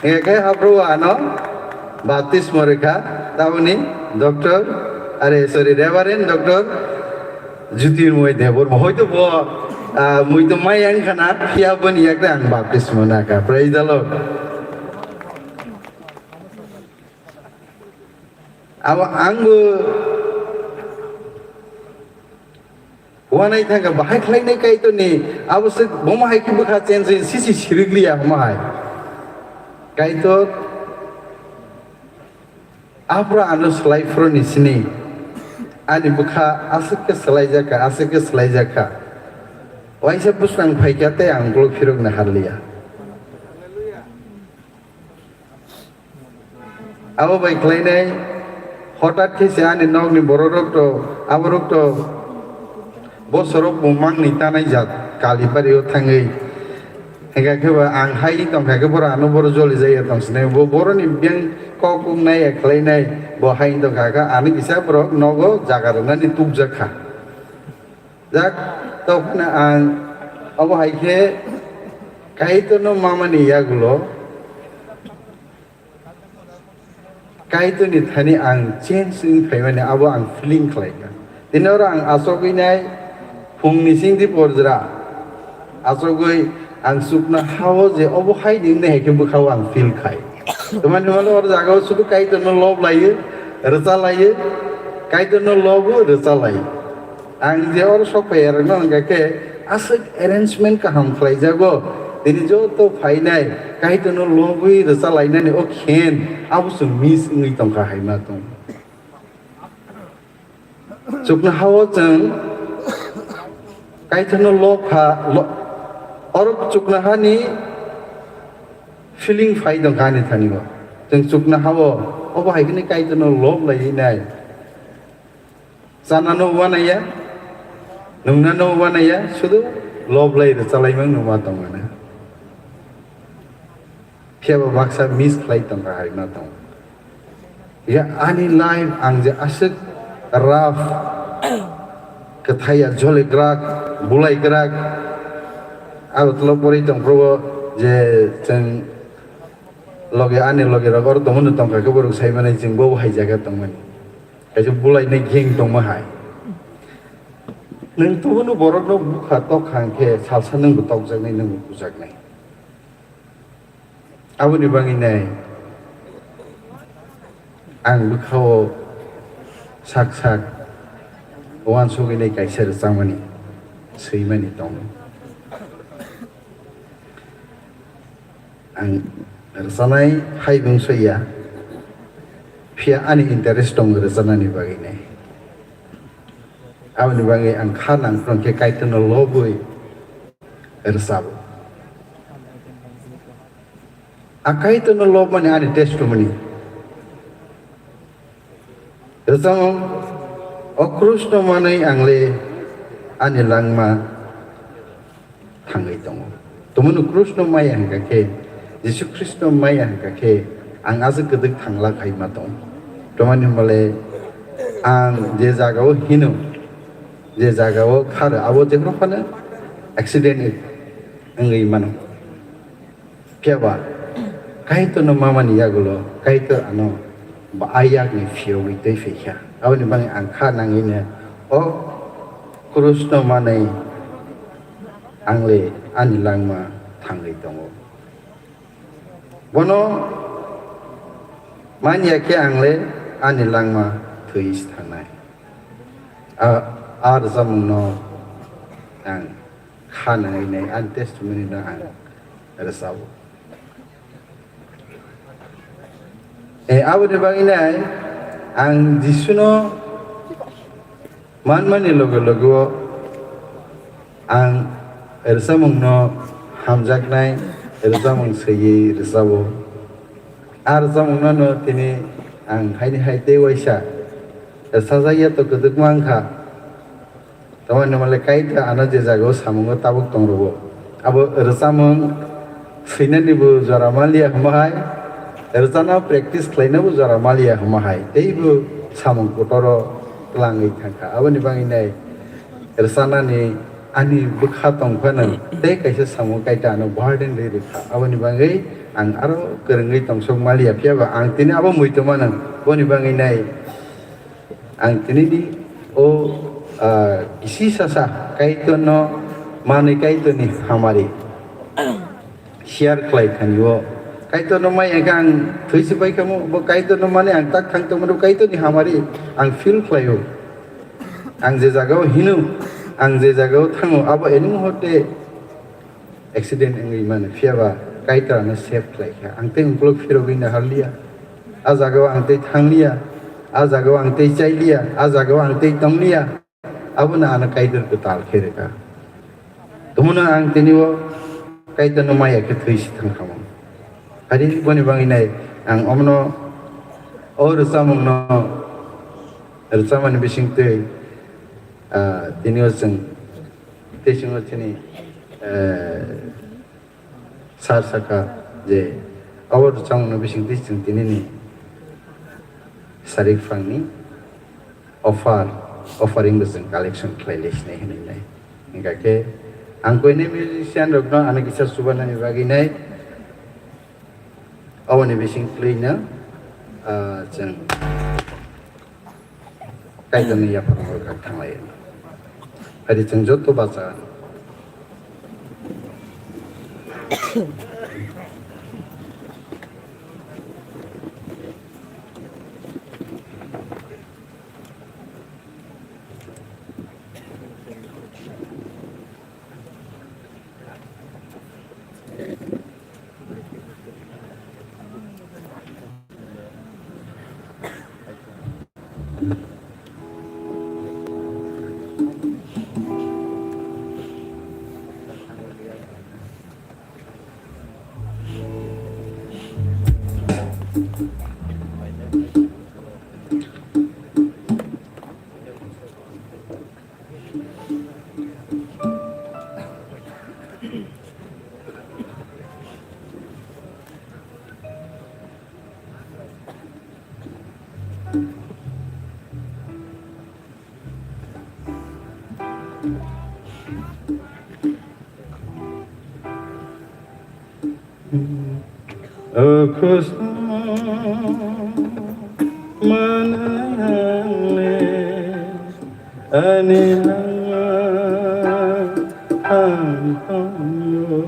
Hingke khe haphuru ano baptismo rikha, taboni Doctor, are, sorry, Reverend Doctor Jyotirmoy Debbarma. Hoito bo, ah, muitu maya wngkha na, phiya boni yakre ang baptismo nakha. Praise the Lord. Abo angbo uanai thangkha, bahai khlainai Kaitorni, abo se bomo hai khe bwkha change sisi sirikliya homa hai. Kaitor, aphuru ano swlai phuruni sini, ani bwkha aswk khe swlaijakha, aswk khe swlaijakha. Waisa bwswng phaikha tei ang ulo phirokna harliya. Abo bai khlainai, hotat khe se ani nokni bororok to, aborok to, bosorok bo mangni tanai jat, Kalibari o thangwi. Hingkha khe bo ang hai tongkha khe boro ano boro joli jaya tong sinai, bo boroni biyang kok kuk nai ya khlainai, bo hai tongkha khe ani kisa borok nogo jaga rwnani tukjak kha. Jak, tokphano ang obo hai khe Kaitorno mamani yagulo Kaitorni thani ang change wngwi phaimani abo ang feeling khlaikha. Tini oro ang achogwi nai phungni singdi porjra achogwi ang chukna hao je obo hai di wngwi hai khe bwkhao ang feel khai. Tamani hwnmale oro jagao sudu Kaitorno love laiyo, rwcha laiyo, Kaitorno love o rwcha laiyo. Ang je oro sok phaiyarokno hwnkha khe aswk arrangement kaham khlaijago, tini joto phainai Kaitorno lobwi rwcha lainani o khen abo chwng miss wngwi tongkha hai ma tong. Chuknohao chwng Kaitorno lob kha, lo-, oro chuknohani feeling phai tongkha ani thani o. Chwng chuknohao obo hai kheno Kaitorno lob laiwi nai. Chanano uanaiya, nungnano uanaiya, sudu lob lai rwchalaimang numa tongmani. Phiyaba baksa miss khlai tongkha hai ma tong. Ya ani life ang je aswk rough, kwthaiya jolikrak, bulaikrak, abo tolo pori tongphuru je chwng loge ani loge rok oro tongmani tongkha khe borok sai manai chwng bo hai jaga tongmani. Kaisa bulainai gang tongma hai. Nwng tubunu borokno bukha tokha hwnkhe salsa nwngbo tokjaknai, nwngbo bujaknai. Aboni bagwi nai ang bwkhao sak sak uansugwi nai kaisa rwchapmani swimani tongo. Ang rwchanai hai wng soi ya, phiya ani interest tongo rwchanani bagwi nai. Aboni bagwi ang kha nang phano khe Kaitorno lobwi rwchabo. A Kaitorno lobmani ani testimony. Rwchapmung, o krusno manwi ang le ani langma thangwi tongo. Tumunu krusno maya hwnkha khe, Jisu Khristo maya hwnkha khe, ang aswk kwdwk thangla khai ma tong. Tamani hwnba le ang je jagao hino, je jagao kharo, abo jephru phano accident wngwi mano. Phiya ba, Kaitorno mamani yagulo Kaitor ano ba a yakni phiyogwi twi phaikha. Aboni bagwi ang kha nangwino o krusno manwi ang le ani langma thangwi tongo. Bono man ya khe ang le ani langma thwi thangnai. A, a rwchapmungno ang kha nangwi nai, ani testimony no ang rwchabo. E, aboni bagwi nai ang Jisuno manmani loge loge o ang rwchapmungno hamjaknai rwchapmung swiwi rwchabo. A rwchapmungno no tini ang haini hai tei waisa rwchajak ya to kwdwkma wngkha. Tamoni hwnmale Kaitor ano je jagao samungo tabuk tong rwo. Abo rwchapmung swinani bo jora manliya hwnba hai, rwchana practice khlaina bo jora manliya hwnba hai. Teibo samung kotoro twlangwi thangkha. Aboni bagwi nai rwchanani ani bwkha tong phano tei kaisa samung Kaitor ano burden rwi rwkha. Aboni bagwi ang aro kwrwngwi tongsok manliya, phiya ba ang tini abo muitu mano. Boni bagwi nai Ang tinini o, ah, kisi sasa Kaitorno manwi Kaitorni hamari share khlai thani o. Kaitorno mai ang thwi se pai kamo, bo Kaitorno mani ang tak thang tongmano, Kaitorni hamari ang feel khlai o. Ang je jagao hino, ang je jagao thango, abo eni muhurte accident wngwi mano, phiya ba Kaitor ano save khlai kha. Ang tei ukulok phirogwi naharliya, a jagao ang tei thangliya, a jagao ang tei chailiya, a jagao ang tei tongliya, abono ano Kaitor kwtal khe rwkha. Tumuno ang tini o Kaitorno maya khe thwi si thang kha mano. Hari boni bagwi nai ang omono o rwchapmungno rwchapmani bisingtwi, ah, tini o chwng tei chwng o chini, eh, sir saka je abo rwchapmungno bisingtwi chwng tinini sarik phangni offer, offering bo chwng collection khlai lai sinai hinwi nai. Hingkha khe ang koine musician rokno ano kisa chubanani bagwi nai. Aboni bising twi no, Ah, chwng Kaitorni yaphang hor kha thanglai. Adi chwng joto bacha. O Krishna, manang le ani lama ang tongyo.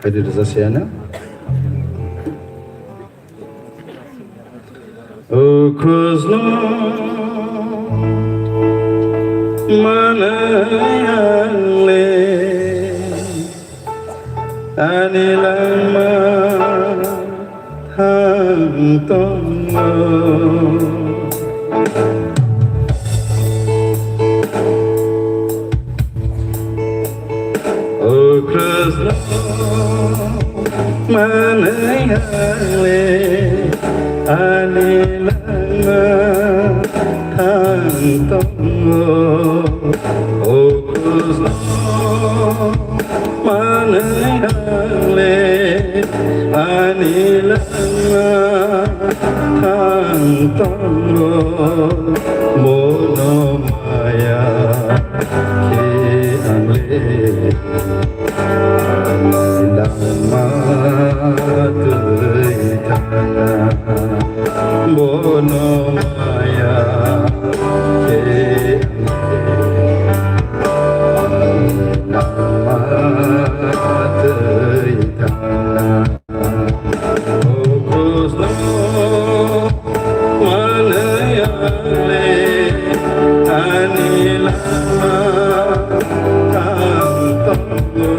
Phaidi rwja se ano. O Krishna, manayang le ani lama thang tongo. O Krishna, manayang le ani lama thang tongo. O Krishna, manayang le ani lama thang tongo. Bono maya khe ang le lama twi thangna. Bono maya khe ang le lama twi thangna. O Krishna, manayang le ani lama thang tongo.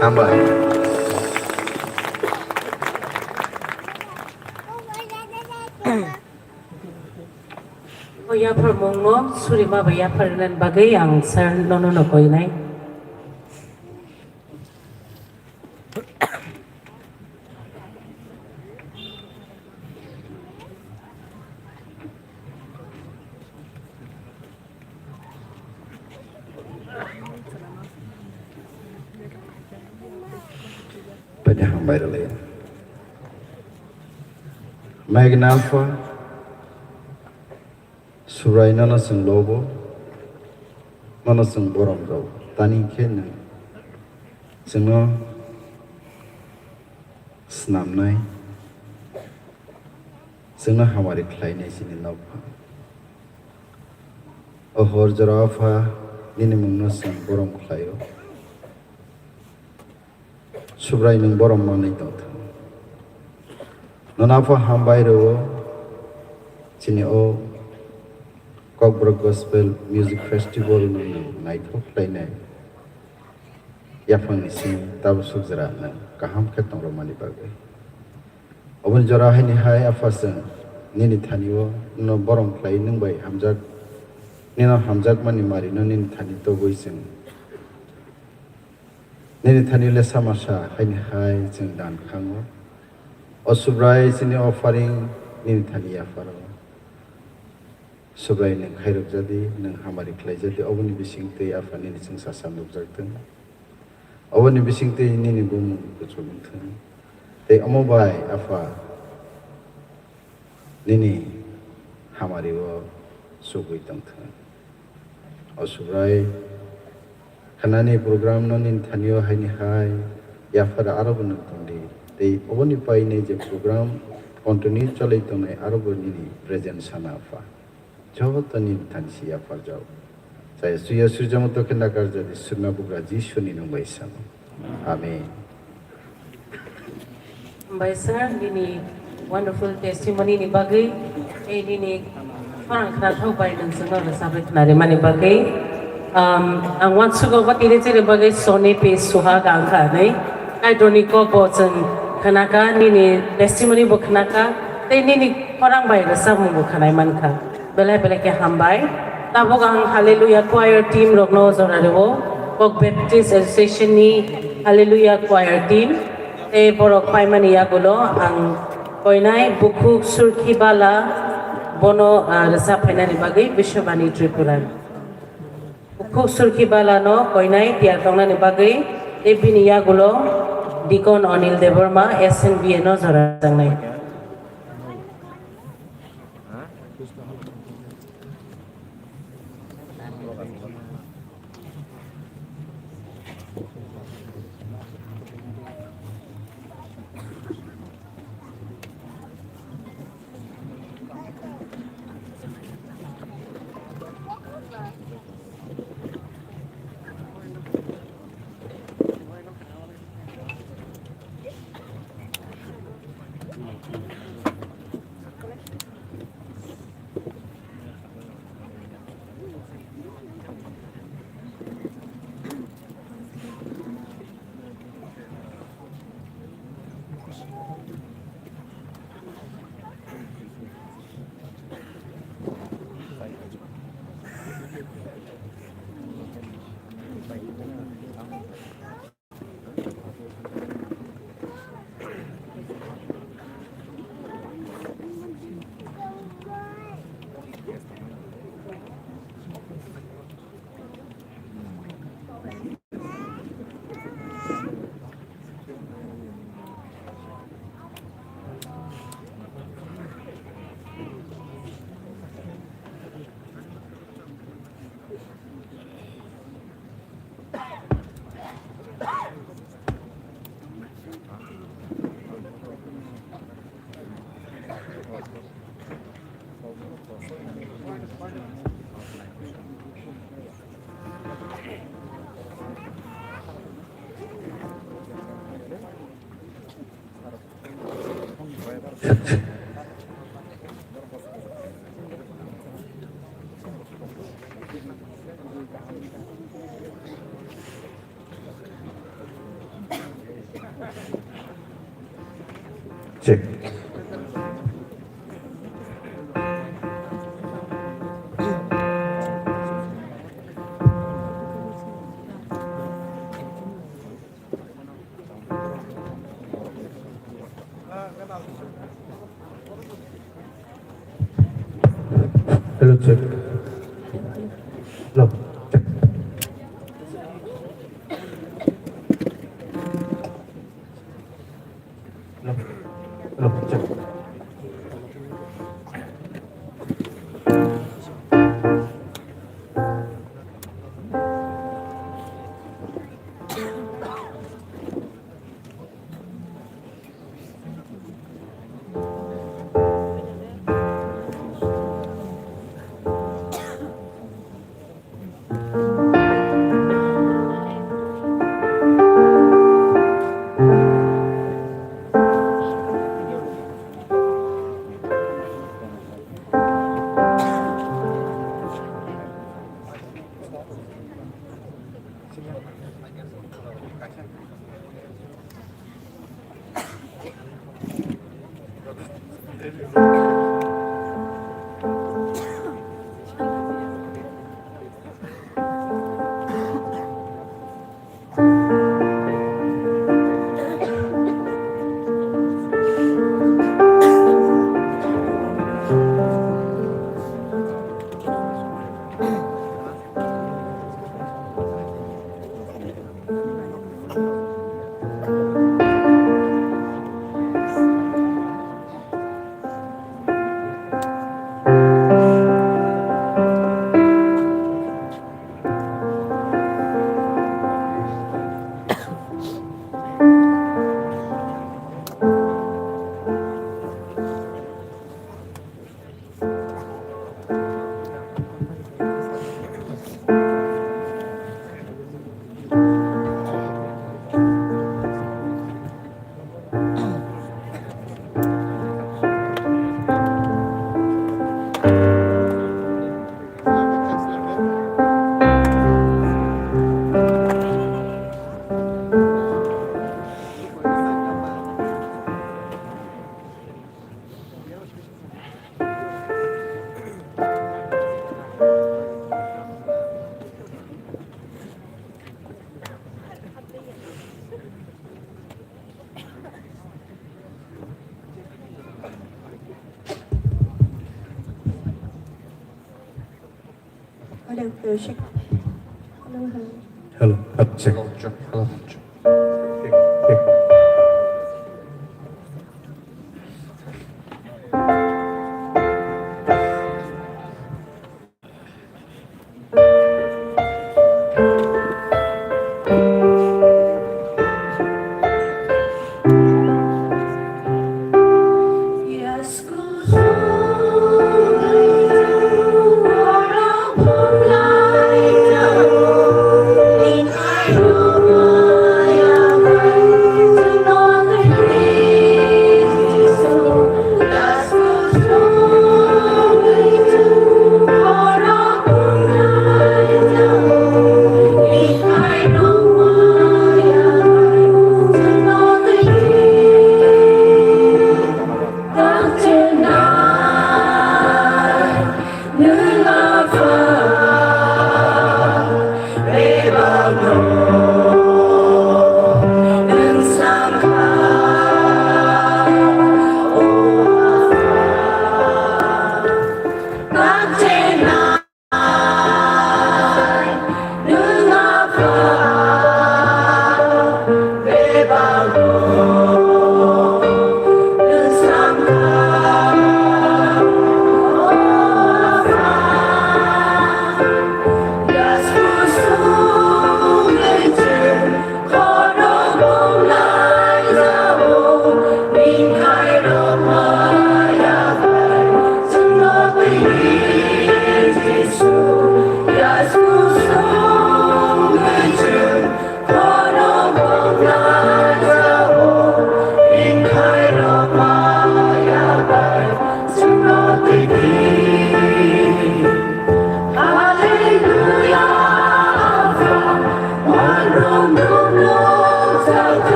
Hambai. O yapharmungno surima bai yapharnani bagwi ang sir nono no koinai. Pede hambai rwlai. Magnalpha, Subrai nono chwng lobo, nono chwng borom rw. Tani khe nwng chwngno snamnai, chwngno hamari khlainai chini nokha. O hor jora Apha, nini mungno chwng borom khlaio. Subrai nwng borom manwi tongthung. Nono Apha hambai rwo, chini o Kokborok Gospel Music Festival no nwng naithok khlainai yaphangni simi tabuk sukjra nwng kaham khe tongrwmani bagwi. Oboni jora haini hai Apha chwng nini thani-o nono borom khlai nwng bai hamjak, nino hamjakmani marino nini thani tobwi chwng Nini thani le sama sa haini hai chwng dan khango. O Subrai chini offering nini thani yapharo. Subrai nwng khairok jadi, nwng hamari khlai jadi, oboni bising twi Apha nini chwngsa sam nukjak thung. Oboni bising twi nini bumung kuchuk wng thung. Tei omo bai Apha nini hamari o chugwi tongthung. O Subrai, khanani program no nini thani-o haini hai yaphar aro bo nwng tongdi. Tei oboni painai je program continue cholai tongnai aro bo nini present sana Apha. Joto nini thani si yapharjak. Chaya suya sujamo tokhe nakar jadi surna bugra Jisuni nwng bai sano. Amen. Hambai sir, nini wonderful testimony ni bagwi, tei nini khorang khnathok bai nwng chwngno rwchabwi khnarimani bagwi. Um, ang uansugo bo tini chini bagwi soni pe suha gangkha hinwi. Kaitorni kok bo chwng khnakha, nini testimony bo khnakha, tei nini khorang bai rwchapmung bo khnai mankha. Belai belai khe hambai. Tabuk ang Hallelujah Choir team rokno jora rwo. Kok Baptist Association ni Hallelujah Choir team. Tei borok paimani yagulo ang koinai bukhuk Surkhi Bala, Bono, ah, rwchap phainani bagwi Biswabani Tripura. Bukhuk Surki Balano koinai tiyar tongnani bagwi tei bini yagulo Deacon Anil Debbarma S N B A no jora rwjaknai. Check. Hello, check. Hello, check. Hello, hello, check. Hello, hello. Hello, hello. Hello, check. Hello, check. Hello, check. Check, check.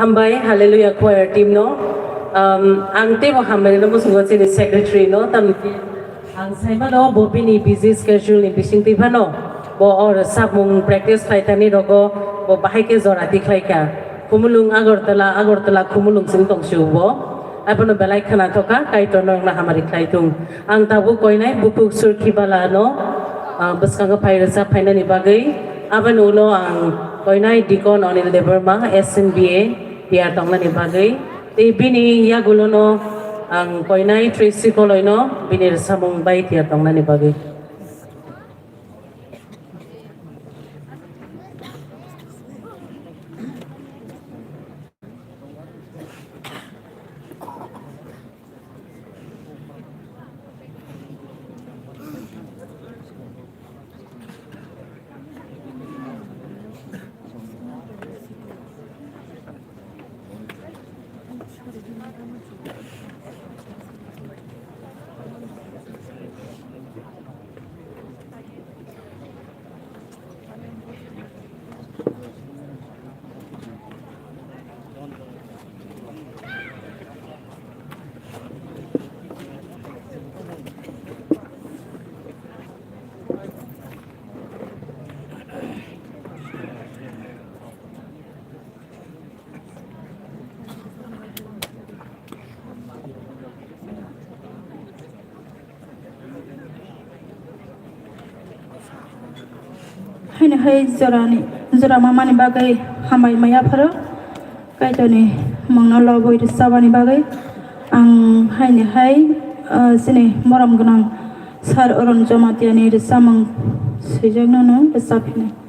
Hambai, Hallelujah Choir team no. Um, ang teibo hambai no muchungo chini secretary no, tamni ang sai mano bo bini busy schedule ni bising twi phano bo or samung practice khlai thani rogo bo bahai khe jora tikhlai kha. Khumulwng Agartala, Agartala Khumulwng sing tong si bo. Abono belai khna thokha, Kaitor no wngna hamari khlai thung. Ang tabuk koinai buphuk Surkhibala no, ah, bwskango phai rwchap phainani bagwi. Aboni ulo ang koinai Deacon Anil Debbarma, S N B A, tiyar tongnani bagwi, tei bini yagulono ang koinai Tracy Koloino bini rwchapmung bai tiyar tongnani bagwi. Haino hai jorani, jora mamani bagwi hambai maya pharo. Kaitorni mungno lobwi rwchabani bagwi ang haino hai, ah, chini morom gwnang Sir Arun Jamatia ni rwchapmung swijakno no rwchapphino.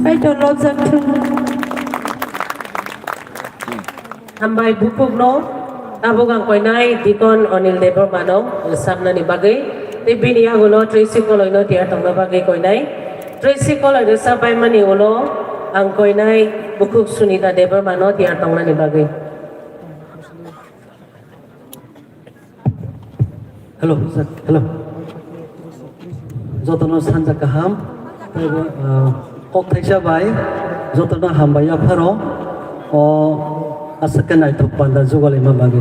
Kaitor lobjak thung. Hambai bukhukno, tabuk ang koinai Deacon Anil Debbarmano rwchapnani bagwi, tei bini yagulo Tracy Koloino tiyar tongna bagwi koinai. Tracy Koloi rwchap baimani ulo ang koinai bukhuk Sunita Debbarmano tiyar tongnani bagwi. Hello, sir. Hello. Jotono sanja kaham. Tei bo, ah, kok thaisa bai jotono hambai yapharo. O aswk khe naithok panda jugalaima bagwi.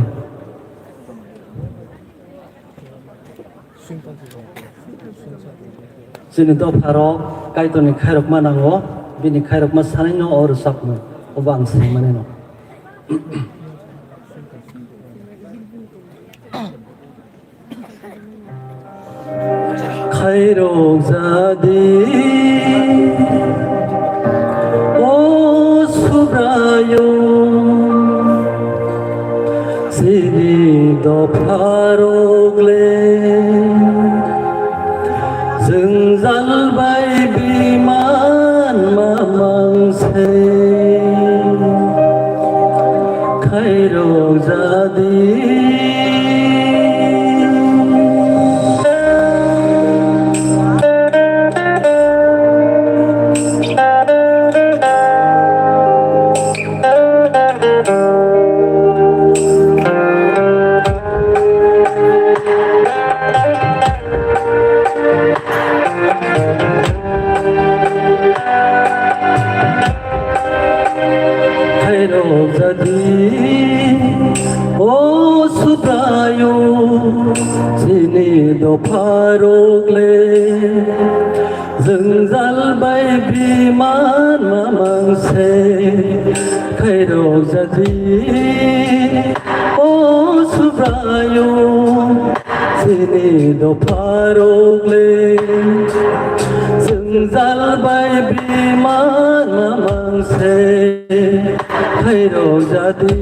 Chini dopharok Kaitorni khairokma nango, bini khairokma sanaino o rwchapmung, obo ang sai manino. Khairok jadi, o Subraiyung, chini dopharok le jwngjal bai biman mamang se. Khairok jadi. Khairok jadi, o Subraiyung, chini dopharok le jwngjal bai biman mamang se. Khairok jadi, o Subraiyung, chini dopharok le jwngjal bai biman mamang se. Khairok jadi.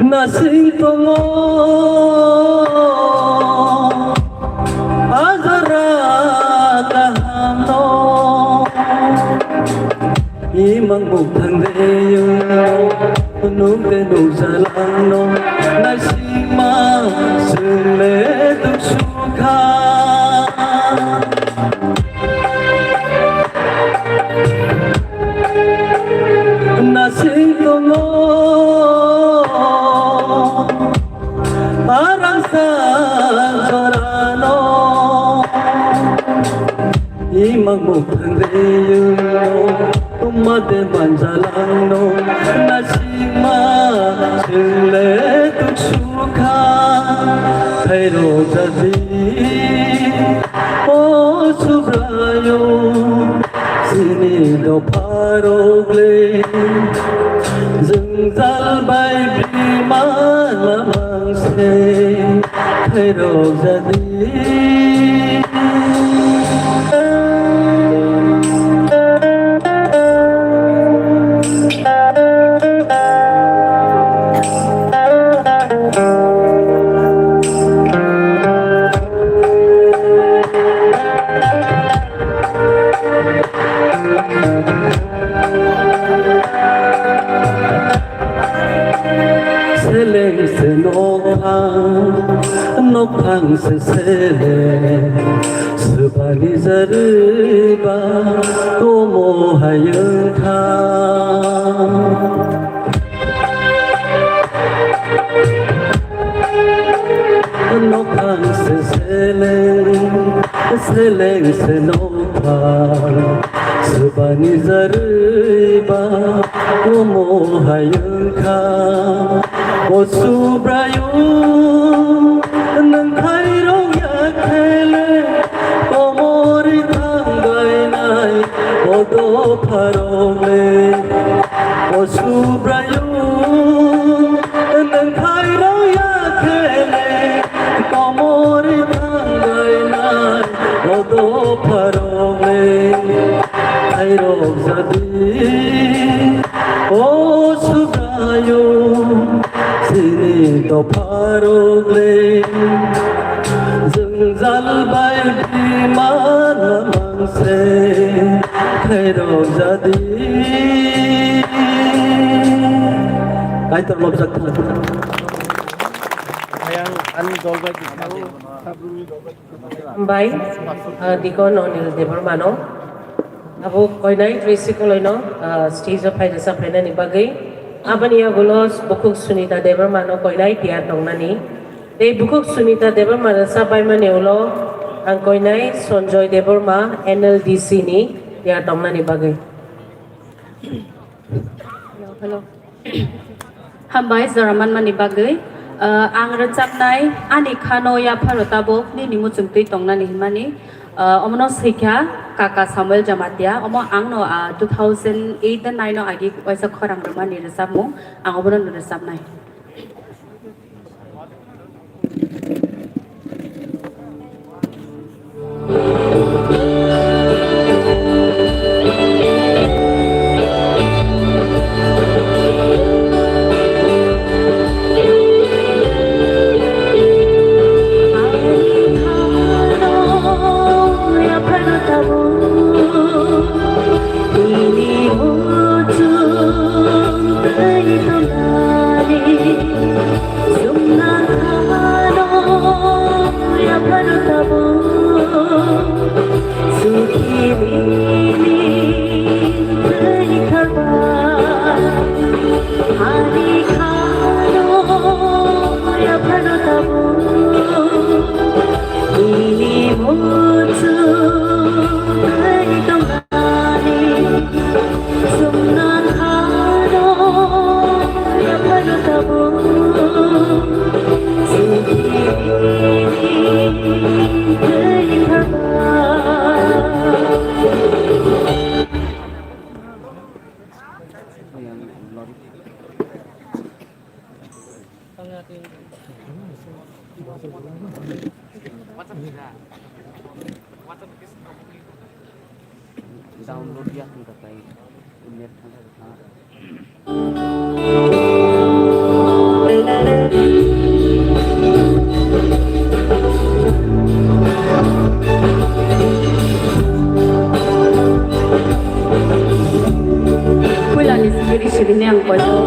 Nasing tongo ajara kahamno. Imang bukthang deyo, nukte nukjalangno, naisingma swngle tuksukha. Nasing tongo, arang sa jorano. Imang bukthang riyungno, tumade manjalangno, nasingma swngle tuksukha, khairok jadi, o Subraiyung, chini dopharok le, jwngjal bai bimala mangse, khairok jadi. Seleng se nokphang, nokphang Sesele, swbani jarwi ba, omo hai wngkha. Nokhang se seleng, seleng se nokhang, swbani jarwi ba, omo hai wngkha. O Subraiyung, nwng khairok ya khe le, komorwi thangbainai o dopharok le. O Subraiyung, nwng khairok ya khe le, komorwi thangbainai o dopharok le. Khairok jadi, o Subraiyung, chini dopharok le. Jwngjal bai bima namang se khairok jadi. Kaitor lobjak thang. Hambai, ah, Dikon Onil Debbarmano. Abo koinai Tracy Koloino, ah, stage o phai rwchap phainani bagwi. Aboni yagulo bukhuk Sunita Debbarmano koinai tiyar tongnani. Tei bukhuk Sunita Debbarma rwchap baimani ulo ang koinai Sonjoy Debbarma N L D C ni tiyar tongnani bagwi. Hello, hello. Hambai jora manmani bagwi. Ah, ang rwchapnai Ani Khano Yapharo Tabuk Nini Muchungtwi Tongnani hwnmani, ah, omono swikha kaka Samuel Jamatia. Omo angno, ah, two thousand eight nine o agi waisa khorang rwmani rwchapmung, ang obono rwchapnai. Download ya hwnka tai net thangkha. Puilani sibiri sibini ang koito.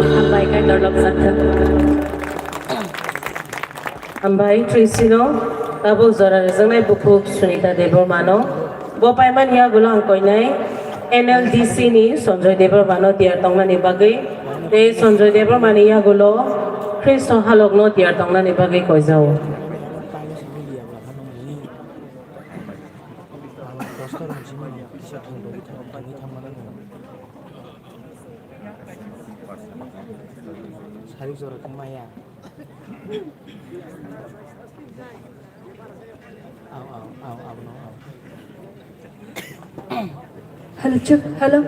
Hambai khe norok sakha. Hambai Trisino tabuk jora rwjaknai bukhuk Sunita Debbarmano. Bo paimani yagulo ang koinai N L D C ni Sanjoy Debbarmano tiyar tongnani bagwi. Tei Sanjoy Debbarmani yagulo Khristo halokno tiyar tongnani bagwi koijao. Sarik jora khe maya. Hello, chuk, hello.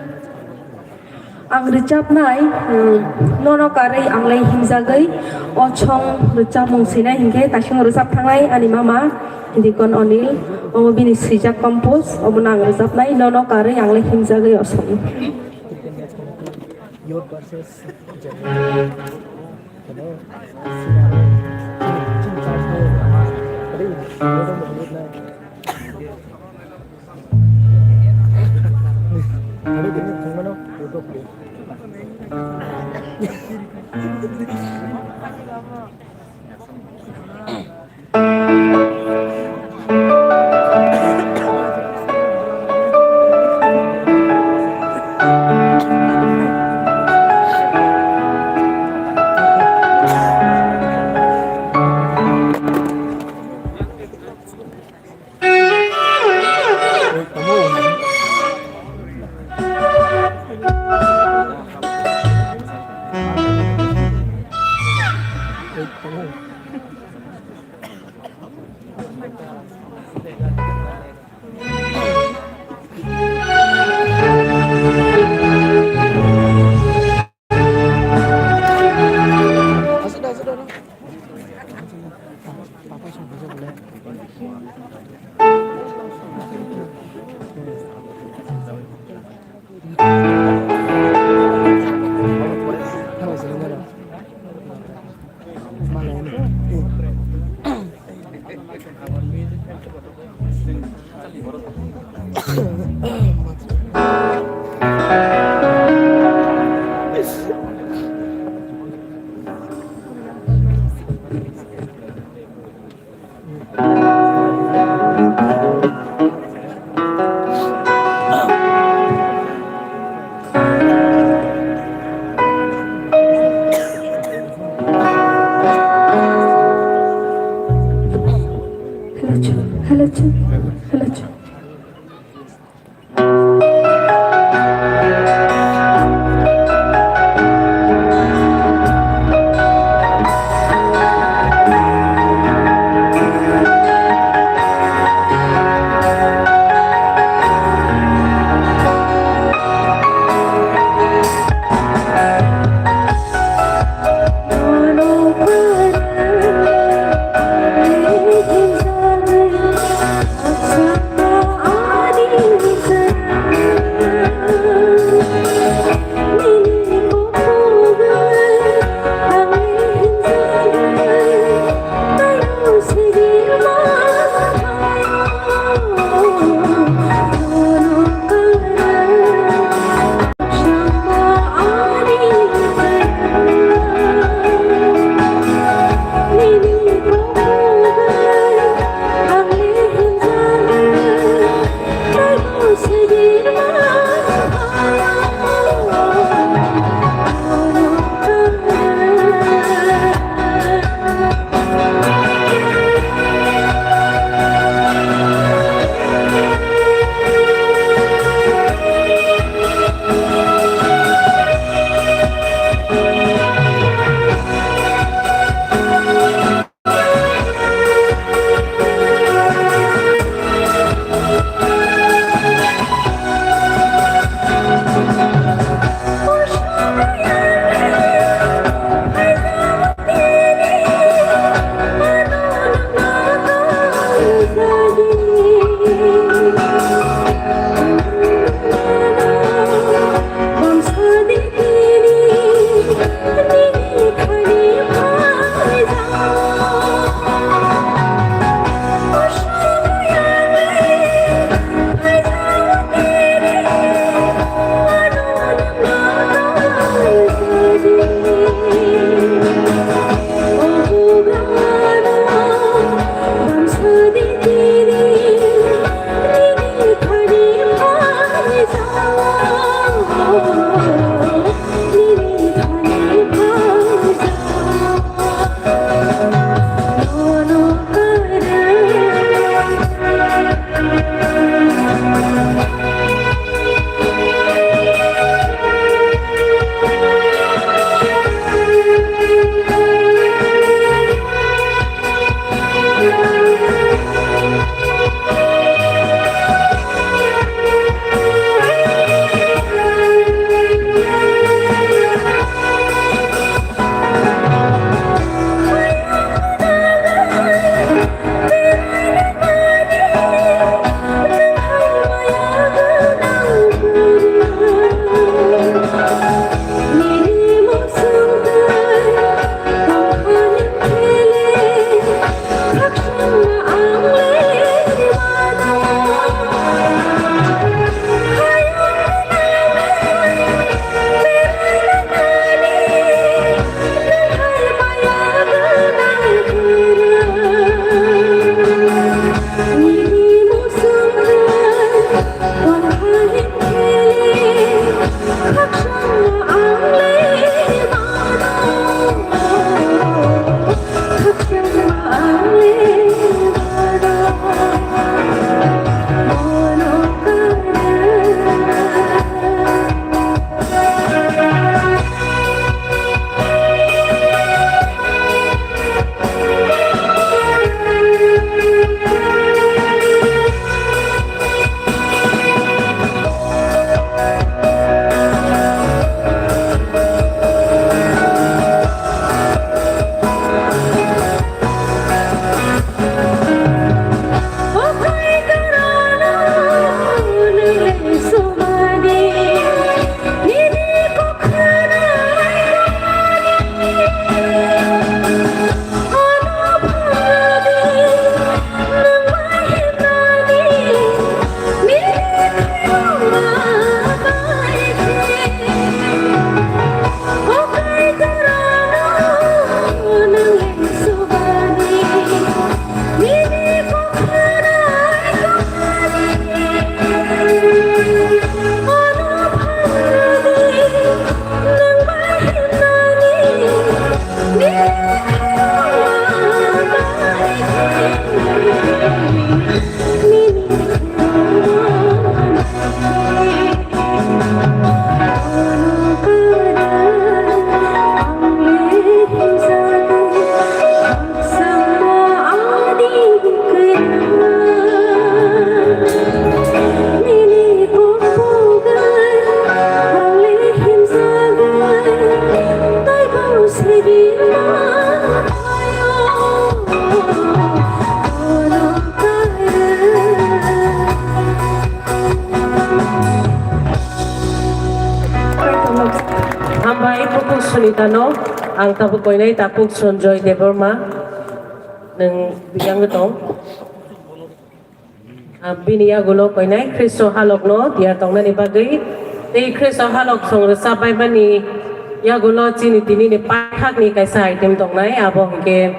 Ang rwchapnai, hmm, nono karwi ang lai himjagwi, o song rwchapmung swinai hinkhe taisong rwchap thangnai ani mama, Dikon Onil, omo bini swijak compose, omono ang rwchapnai, nono karwi ang lai himjagwi o song. Youth versus general. Ano ang tabuk koinai tapuk Sanjoy Debbarma, nwng biyang tong. Ah, bini yagulo koinai Khristo halokno tiyar tongnani bagwi. Tei Khristo halok song rwchapbaimani yagulo chini tinini paithakni kaisa item tongnai, abo hwnkhe,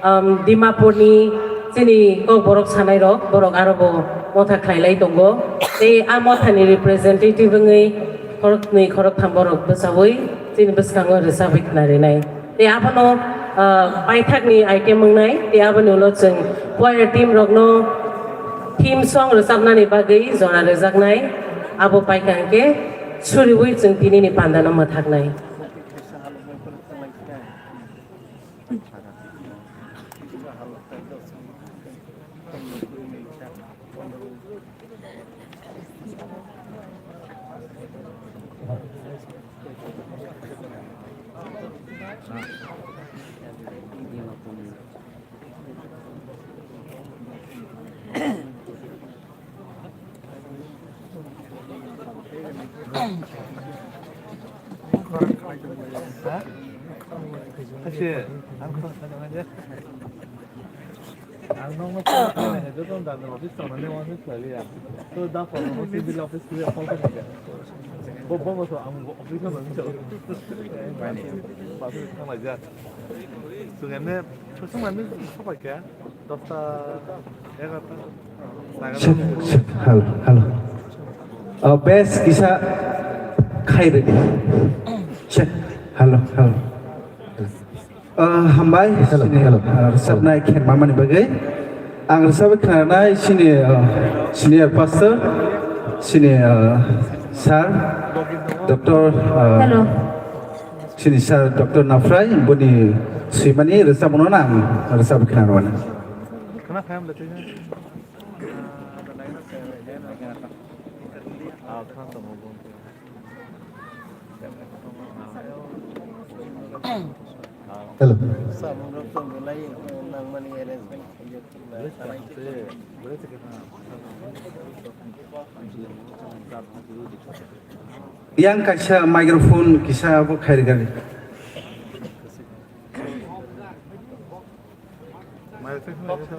um, Dimapurni chini kokborok sanairok, borok aro bo motha khlailai tongo. Tei a mothani representative wngwi khoroknwi khoroktham borok bwchaui chini bwskango rwchabwi khnarinai. Tei abono, ah, paithakni item wngnai, tei aboni ulo chwng choir team rokno theme song rwchapnani bagwi jora rwjaknai. Abo paikha hwnkhe suriui chwng tinini pandano mwthaknai. Ang nokno phone khainai, joto da office tongnani office khlai ya. To da phone mo civil office khlai phone khainai. Bo, bo, bo, so ang office no nang so. Ba, so thang lai ja. So, ngan ne, so, so, ngan ne, so, pa kya? Dosta, egarta. Check, check. Hello, hello. Oh, best kisa khai ready. Check. Hello, hello. Ah, hambai. Hello, chini, hello. Ah, rwchapnai khenma mani bagwi. Ang rwchapwi khwnanai chini, ah, senior pastor, chini, ah, sir, doctor, ah, Hello. Chini sir doctor Nafrai, boni swimani rwchapmano ang rwchapwi khwnanai. Hello. Samung rok tong belai, nangmani arrangement khaijak. Yang kaisa microphone kisa bo khairgani.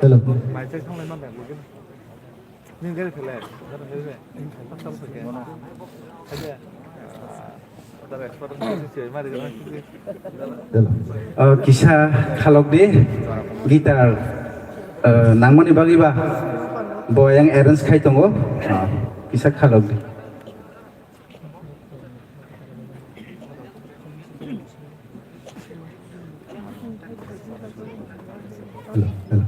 Hello. Hello. Oh, kisa khalok di guitar, eh, nangmani bagwi ba bo yang arrange khai tongo. Ah, kisa khalok di. Hello, hello.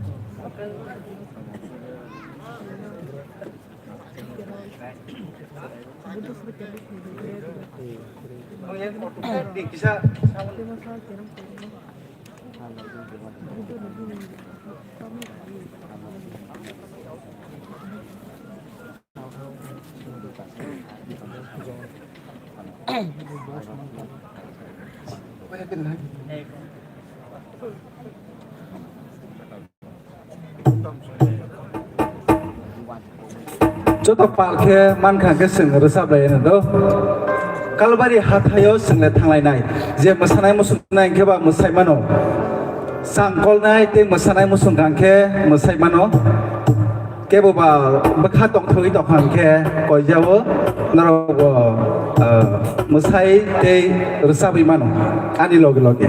Joto pal khe mankha khe chwng rwchap lai no do. Kalbari hathaio chwng le thang lai nai. Je mwsanai muchungnai khe ba mwsai mano. Changkolnai tei mwsanai muchung kha khe mwsai mano. Kebo ba bwkha tongthogwi tongkha hwnkhe koijao norok bo, ah, mwsai tei rwchabwi mano ani loge loge.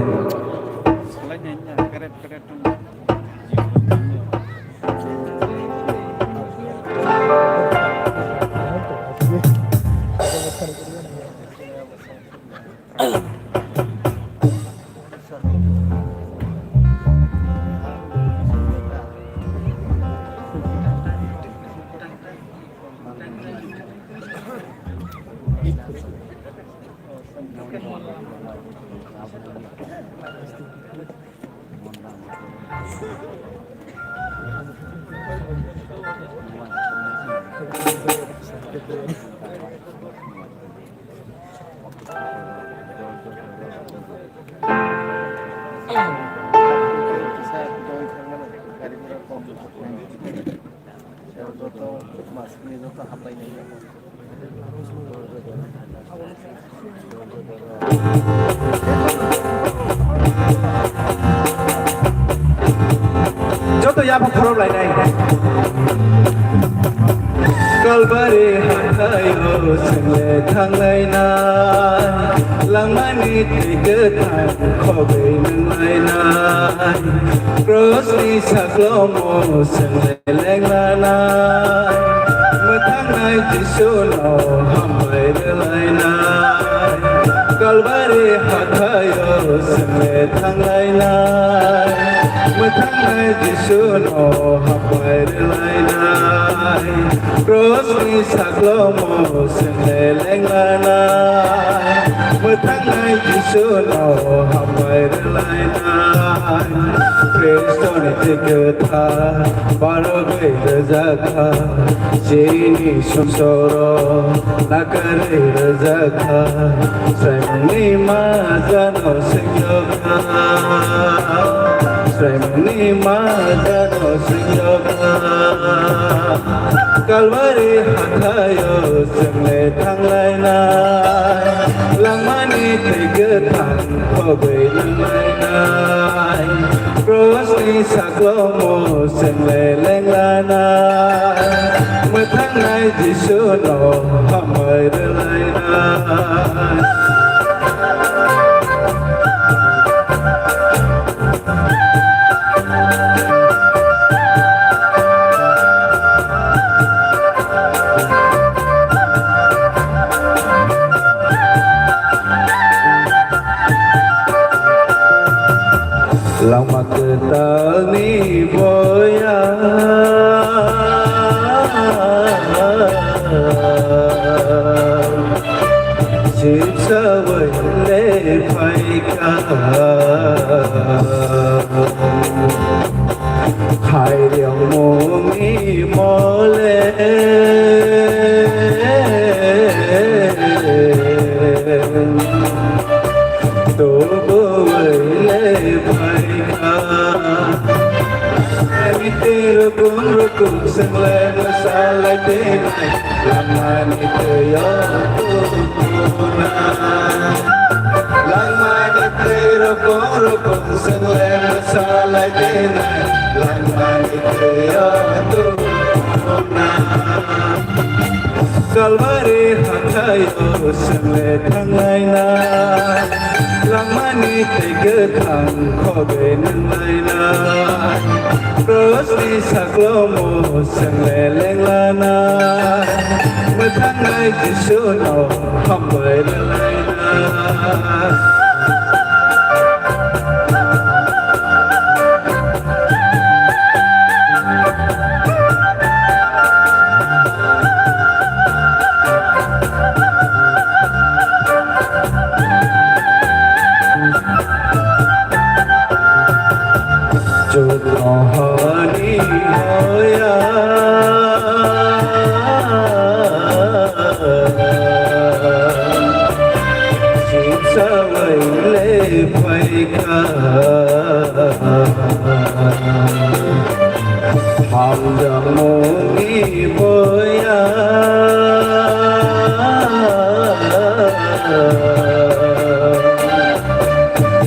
Yaba khorok lainai. Kalbari hathaio chwngle thanglainai, langmani twi kwthang khogwi nanglainai. Krosni saklomo chwngle lenglanai, mwthangnai Jisuno hambai rwlainai. Kalbari hathaio chwngle thanglainai, mwthangnai Jisuno hambai rwlainai. Krosni saklomo chwngle lenglanai, mwthangnai Jisuno hambai rwlainai. Khristoni twi kwthar barogwi rwjakha, chini sumsoro nakarwi rwjakha. Swraimungni majano swngjokha, swraimungni majano swngjokha. Kalbari hathaio chwngle thanglainai, langmani twi kwthang khogwi nanglainai. Krosni saklomo chwngle lenglanai, mwthangnai Jisuno hambai rwlainai. Langma kwtalni boya sipsawi le phaikha. Khairokmungni mole tubui le phaikha. Mite rokom rokom swngle mwsalai tenai, langmani twi o tubuna. Langmani twi rokom rokom swngle mwsalai tenai, langmani twi o tubuna. Kalbari hathaio chwngle thanglainai, langmani twi kwthang khogwi nanglainai. Krosni saklomo chwngle lenglanai, mwthangnai Jisuno hambai rwlainai. Chuknohani hoya sipsawi le phaikha. Hamjakmungni boya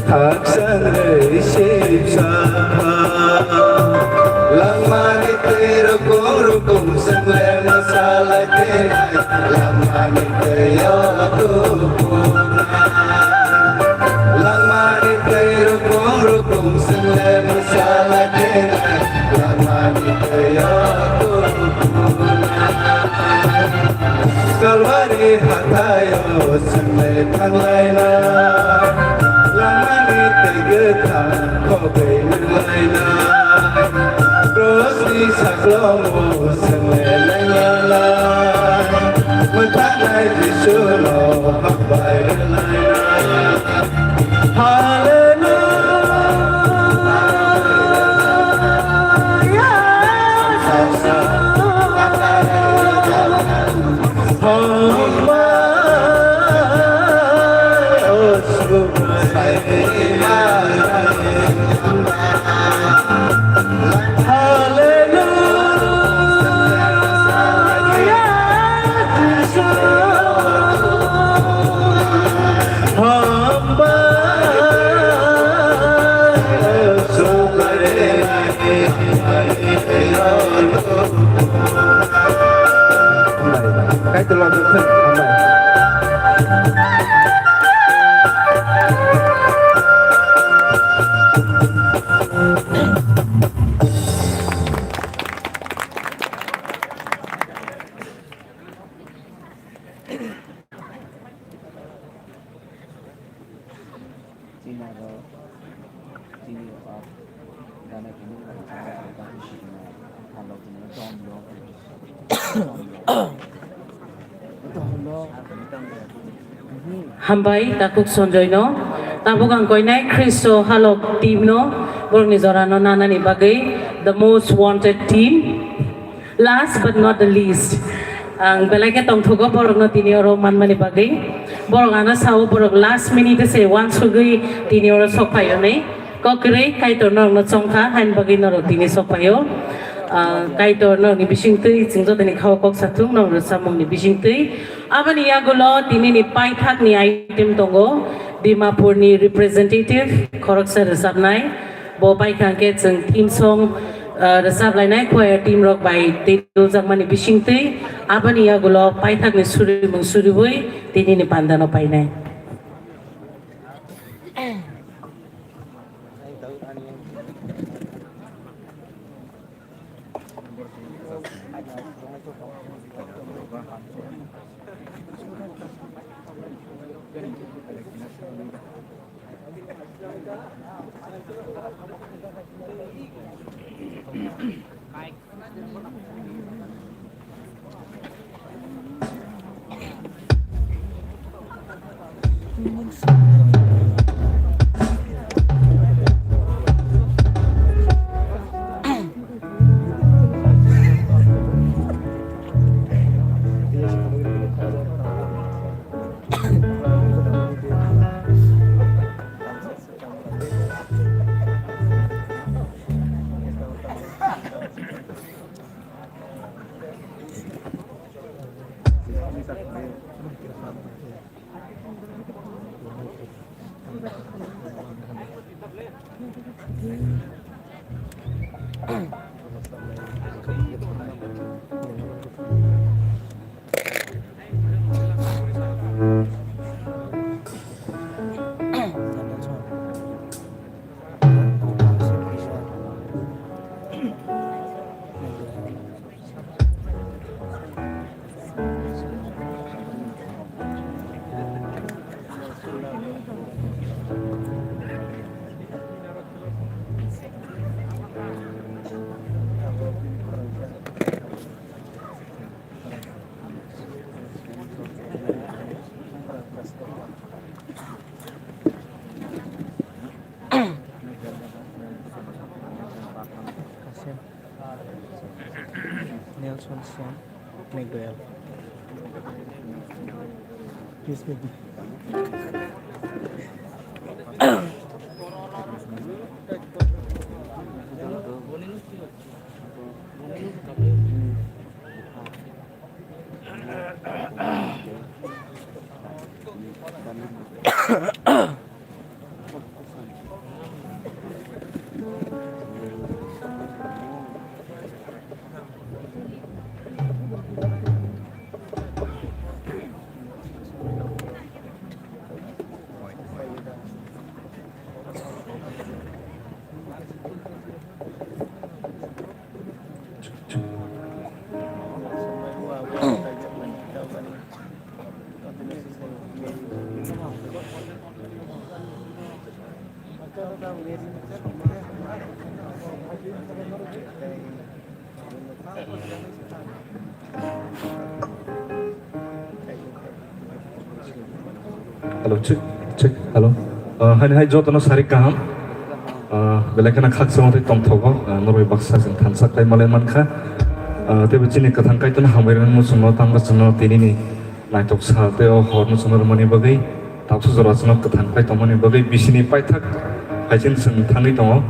khakchangwi sipsakha. Langmani twi rokom rokom swngle mwsalai tenai, langmani twi o tubuna. Langmani twi rokom rokom swngle mwsalai tenai, langmani twi o tubuna. Kalbari hathaio chwngle thanglainai, langmani twi kwthang khogwi nanglainai. Krosni saklomo chwngle lenglanai, mwthangnai Jisuno hambai rwlainai. Hallelujah. Hallelujah. Hambai, Supreme. Hambai takhuk Sanjoy no, tabuk ang koinai Khristo halok team no, borokni jora no nanani bagwi the most wanted team. Last but not the least, ang belai khe tongthogo borokno tini oro manmani bagwi. Borok ano sao borok last minute se uansugwi tini oro sok phaio hinwi. Kok kwrwi Kaitor norokno chongkha, haini bagwi norok tini sok phaio. Ah, Kaitor norokni bisingtwi chwng jotoni khao kok sathung norok rwchapmungni bisingtwi. Aboni yagulo tinini paithakni item tongo, Dimapurni representative khoroksa rwchapnai. Bo paikha hwnkhe chwng theme song, ah, rwchap lainai choir team rok bai tei rwjakmani bisingtwi aboni yagulo paithakni surimung suriui tinini pandano painai. Nelson Sam McDowell. Please, baby. Hello, check, check, hello. Ah, haini hai jotono sari kaham. Ah, belai kheno khakchangma tei tongthogo. Ah, norok bai baksa chwng thansa khlai malai mankha. Ah, teibo chini kwthang Kaitorno hambai rwna muchungno tangbo chwngno tinini naithok sal tei o horno chwngno rwmani bagwi, taksa jora chwngno kwthang khlai tongmani bagwi bisini paithak hai chini chwng thangwi tongo.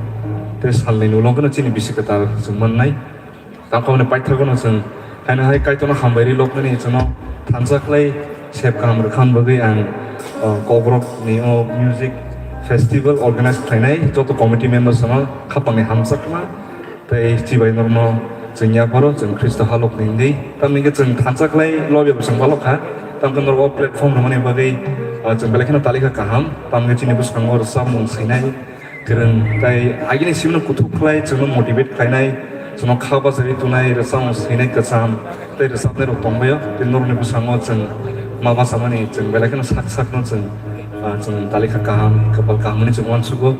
Tei salni ulo kheno chini bisi kwtal chwng mannai. Tamo ni paithakgo no chwng haino hai Kaitorno hambai rwi loknani chwngno thansa khlai sep kaham rwkha hwn bagwi ang, o, Kokborok ni o music festival organize khlainai joto committee members no khapangni hamjakma tei chibai norokno chwng yapharo chwng Khristo halok ni hwnwi. Tamni hwnkhe chwng thansa khlai lobya bwswng balok kha. Tamkhe norok o platform rwmani bagwi, o, chwng belai kheno talikha kaham. Tamkhe chini bwskango rwchapmung swinai, kwrwng tei agini simino kuthuk khlai chwngno motivate khlainai, chwngno kha bachari tunai, rwchapmung swinai kwcham tei rwchapnairok tongbaio. Tei norokni bwskango chwng ma bachamani chwng belai kheno sak sakno chwng Ah, chwng talikha kaham, kwpal kaham hwnwi chwng uansugo.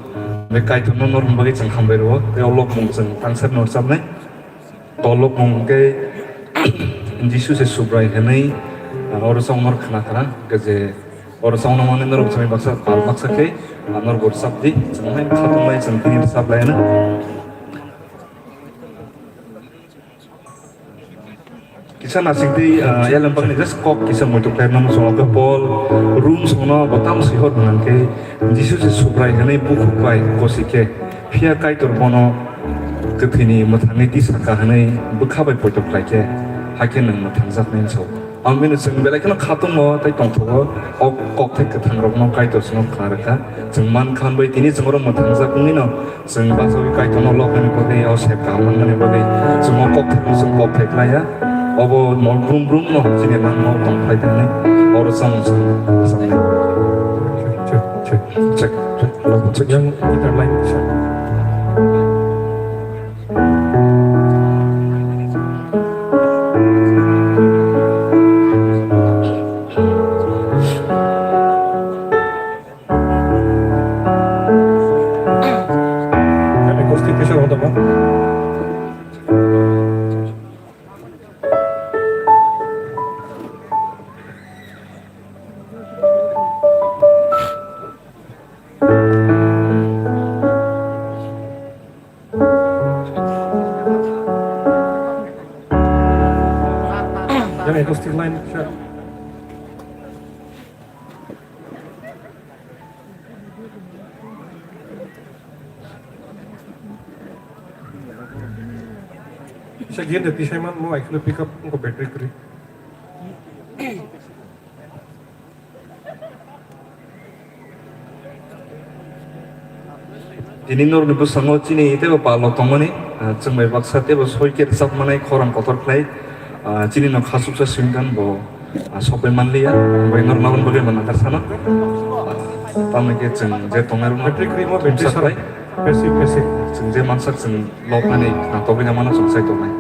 Be Kaitorno norokni bagwi chwng hambai rwo. Tei o lokmung chwng thangsarino rwchapnai. O lokmung hwnkhe Jisu se Subrai hwnwi, ah, oro chwng norok khna khna. Hwnkhe je oro chwngno manwi norok chwngni baksa pal baksa khe, ah, norok bo rwchapdi. Chwng hai khatung lai chwng tini rwchaplaiano. Kisa nasing tei, ah, elem bakni just kok kisa muitu khlai mano chwng khe Paul Rum songno bo tam swi hor hwnang khe Jisu se Subrai hwnwi bukhuk bai kosi khe, phiya Kaitor bono kwthwini mwthangwi tisaka hwnwi bwkha bai poito khlai khe, hakhe nwng mwthangjaknai wngsa o. Ang bini chwng belai kheno khatungmo tei tongthogo, o kokthai kwthangrokno Kaitor chwngno khna rwkha. Chwng man kha hwnwi tini chwng oro mwthangjak wngnino chwng bachaui Kaitorno loknani bagwi, o sep kaham manmani bagwi chwng o kokthai chwng kokthai khlaiya. Obo mol brum brum no chini nangno tong khlai thangni oro chwng chwng chwng. Check, check, check, check. Yang guitar line, check. Acoustic kisa rwtamo. Yang acoustic line, sir. Bisa giat de tisai man mo akhirnya pick up ko battery kri. Tini norokni bwskango chini teibo palo tongmani, ah, chwng bai baksa teibo soi khe rwchap manai khorang kotor khlai, ah, chini no khasuksa swing khan bo, ah, sokbai manliya, bai norok naboni bagwi bo nakar sana. Ah, tamni khe chwng je tongnai rokno Battery kri mo, battery thumsa sara. Khlai. Basic, basic. Chwng je mansak chwng lobnani nangtogwi na mano chwng sai tongnai.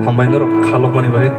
Hambai norok khalokmani bagwi.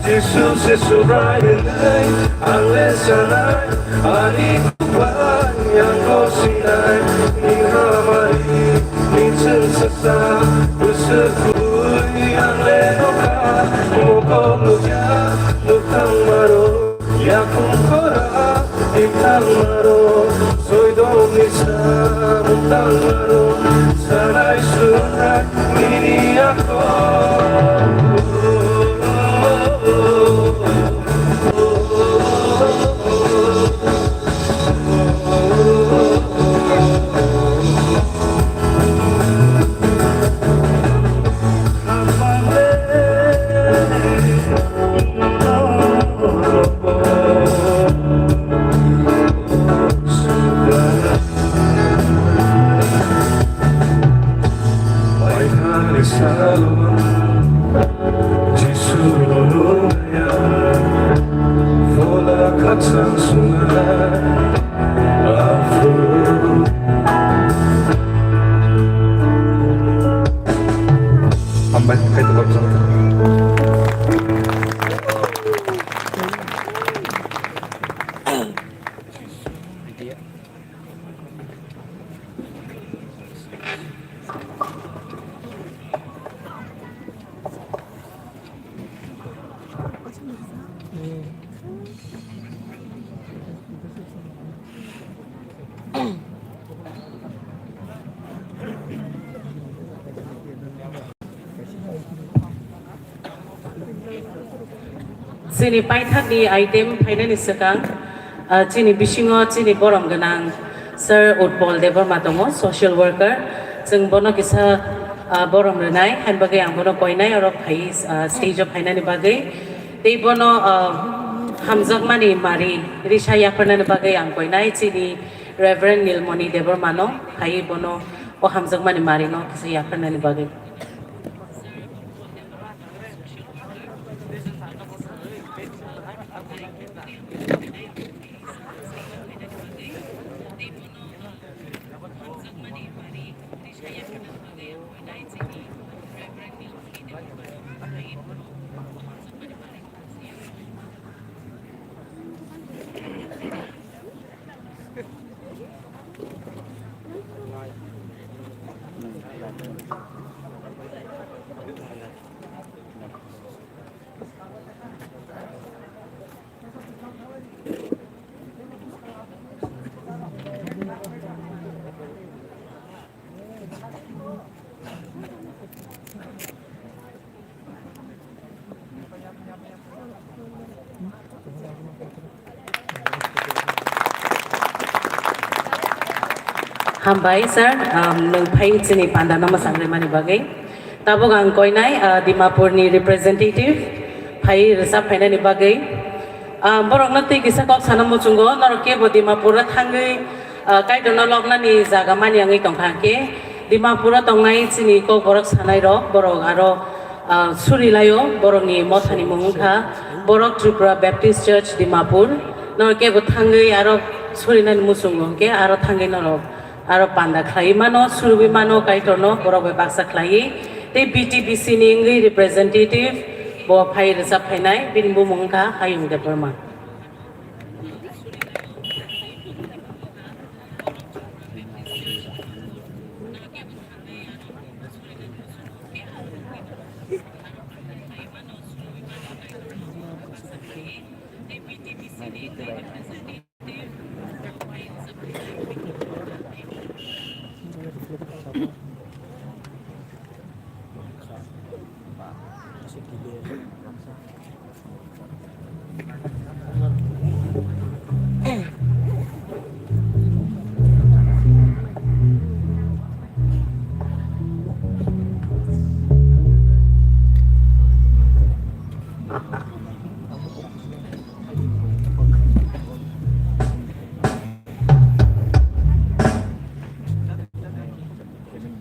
Jisu se Subraiyung, ang le sanai, ani kubai, ang ko sinai, ni hamari, ni chwng saksa, bwswk khui, ang le nokha, mokol nukya, nuktang maro, yakung khora, iktang maro, soidong ni sa, muktang maro, sanai sunai, nini yakung. Hambai, kaitor borok. Chini paithakni item phainani swkang, ah, chini bisingo chini borom gwnang Sir Utpal Debbarma tongo, social worker. Chwng bono kisa, ah, borom rwnai, haini bagwi ang bono koinai oro phai, ah, stage o phainani bagwi. Tei bono, ah, hamjakmani mari risa yapharnani bagwi ang koinai chini Reverend Nilmoni Debbarmano, phai bono o hamjakmani marino kisa yapharnani bagwi. Hambai, sir, um, nwng phai chini panda no mwchang rwmani bagwi. Tabuk ang koinai, uh, Dimapur ni representative phai rwchap phainani bagwi. Ah, borokno tei kisa kok sana muchungo, norok kebo Dimapur o thangwi, ah, Kaitorno loknani jaga mani wngwi tongkha hwnkhe, Dimapur o tongnai chini Kokborok sanai rok, borok aro, ah, suri laio, borokni mothani mung wngkha Borok Tripura Baptist Church Dimapur. Norok kebo thangwi aro surinani muchungo hwnkhe aro thangwi norok aro panda khlaiwi mano, surwi mano Kaitorno, borok bai baksa khlaiwi. Tei B T B C ni wngwi representative bo phai rwchap phainai, bini bumung wngkha Hayung Debbarma.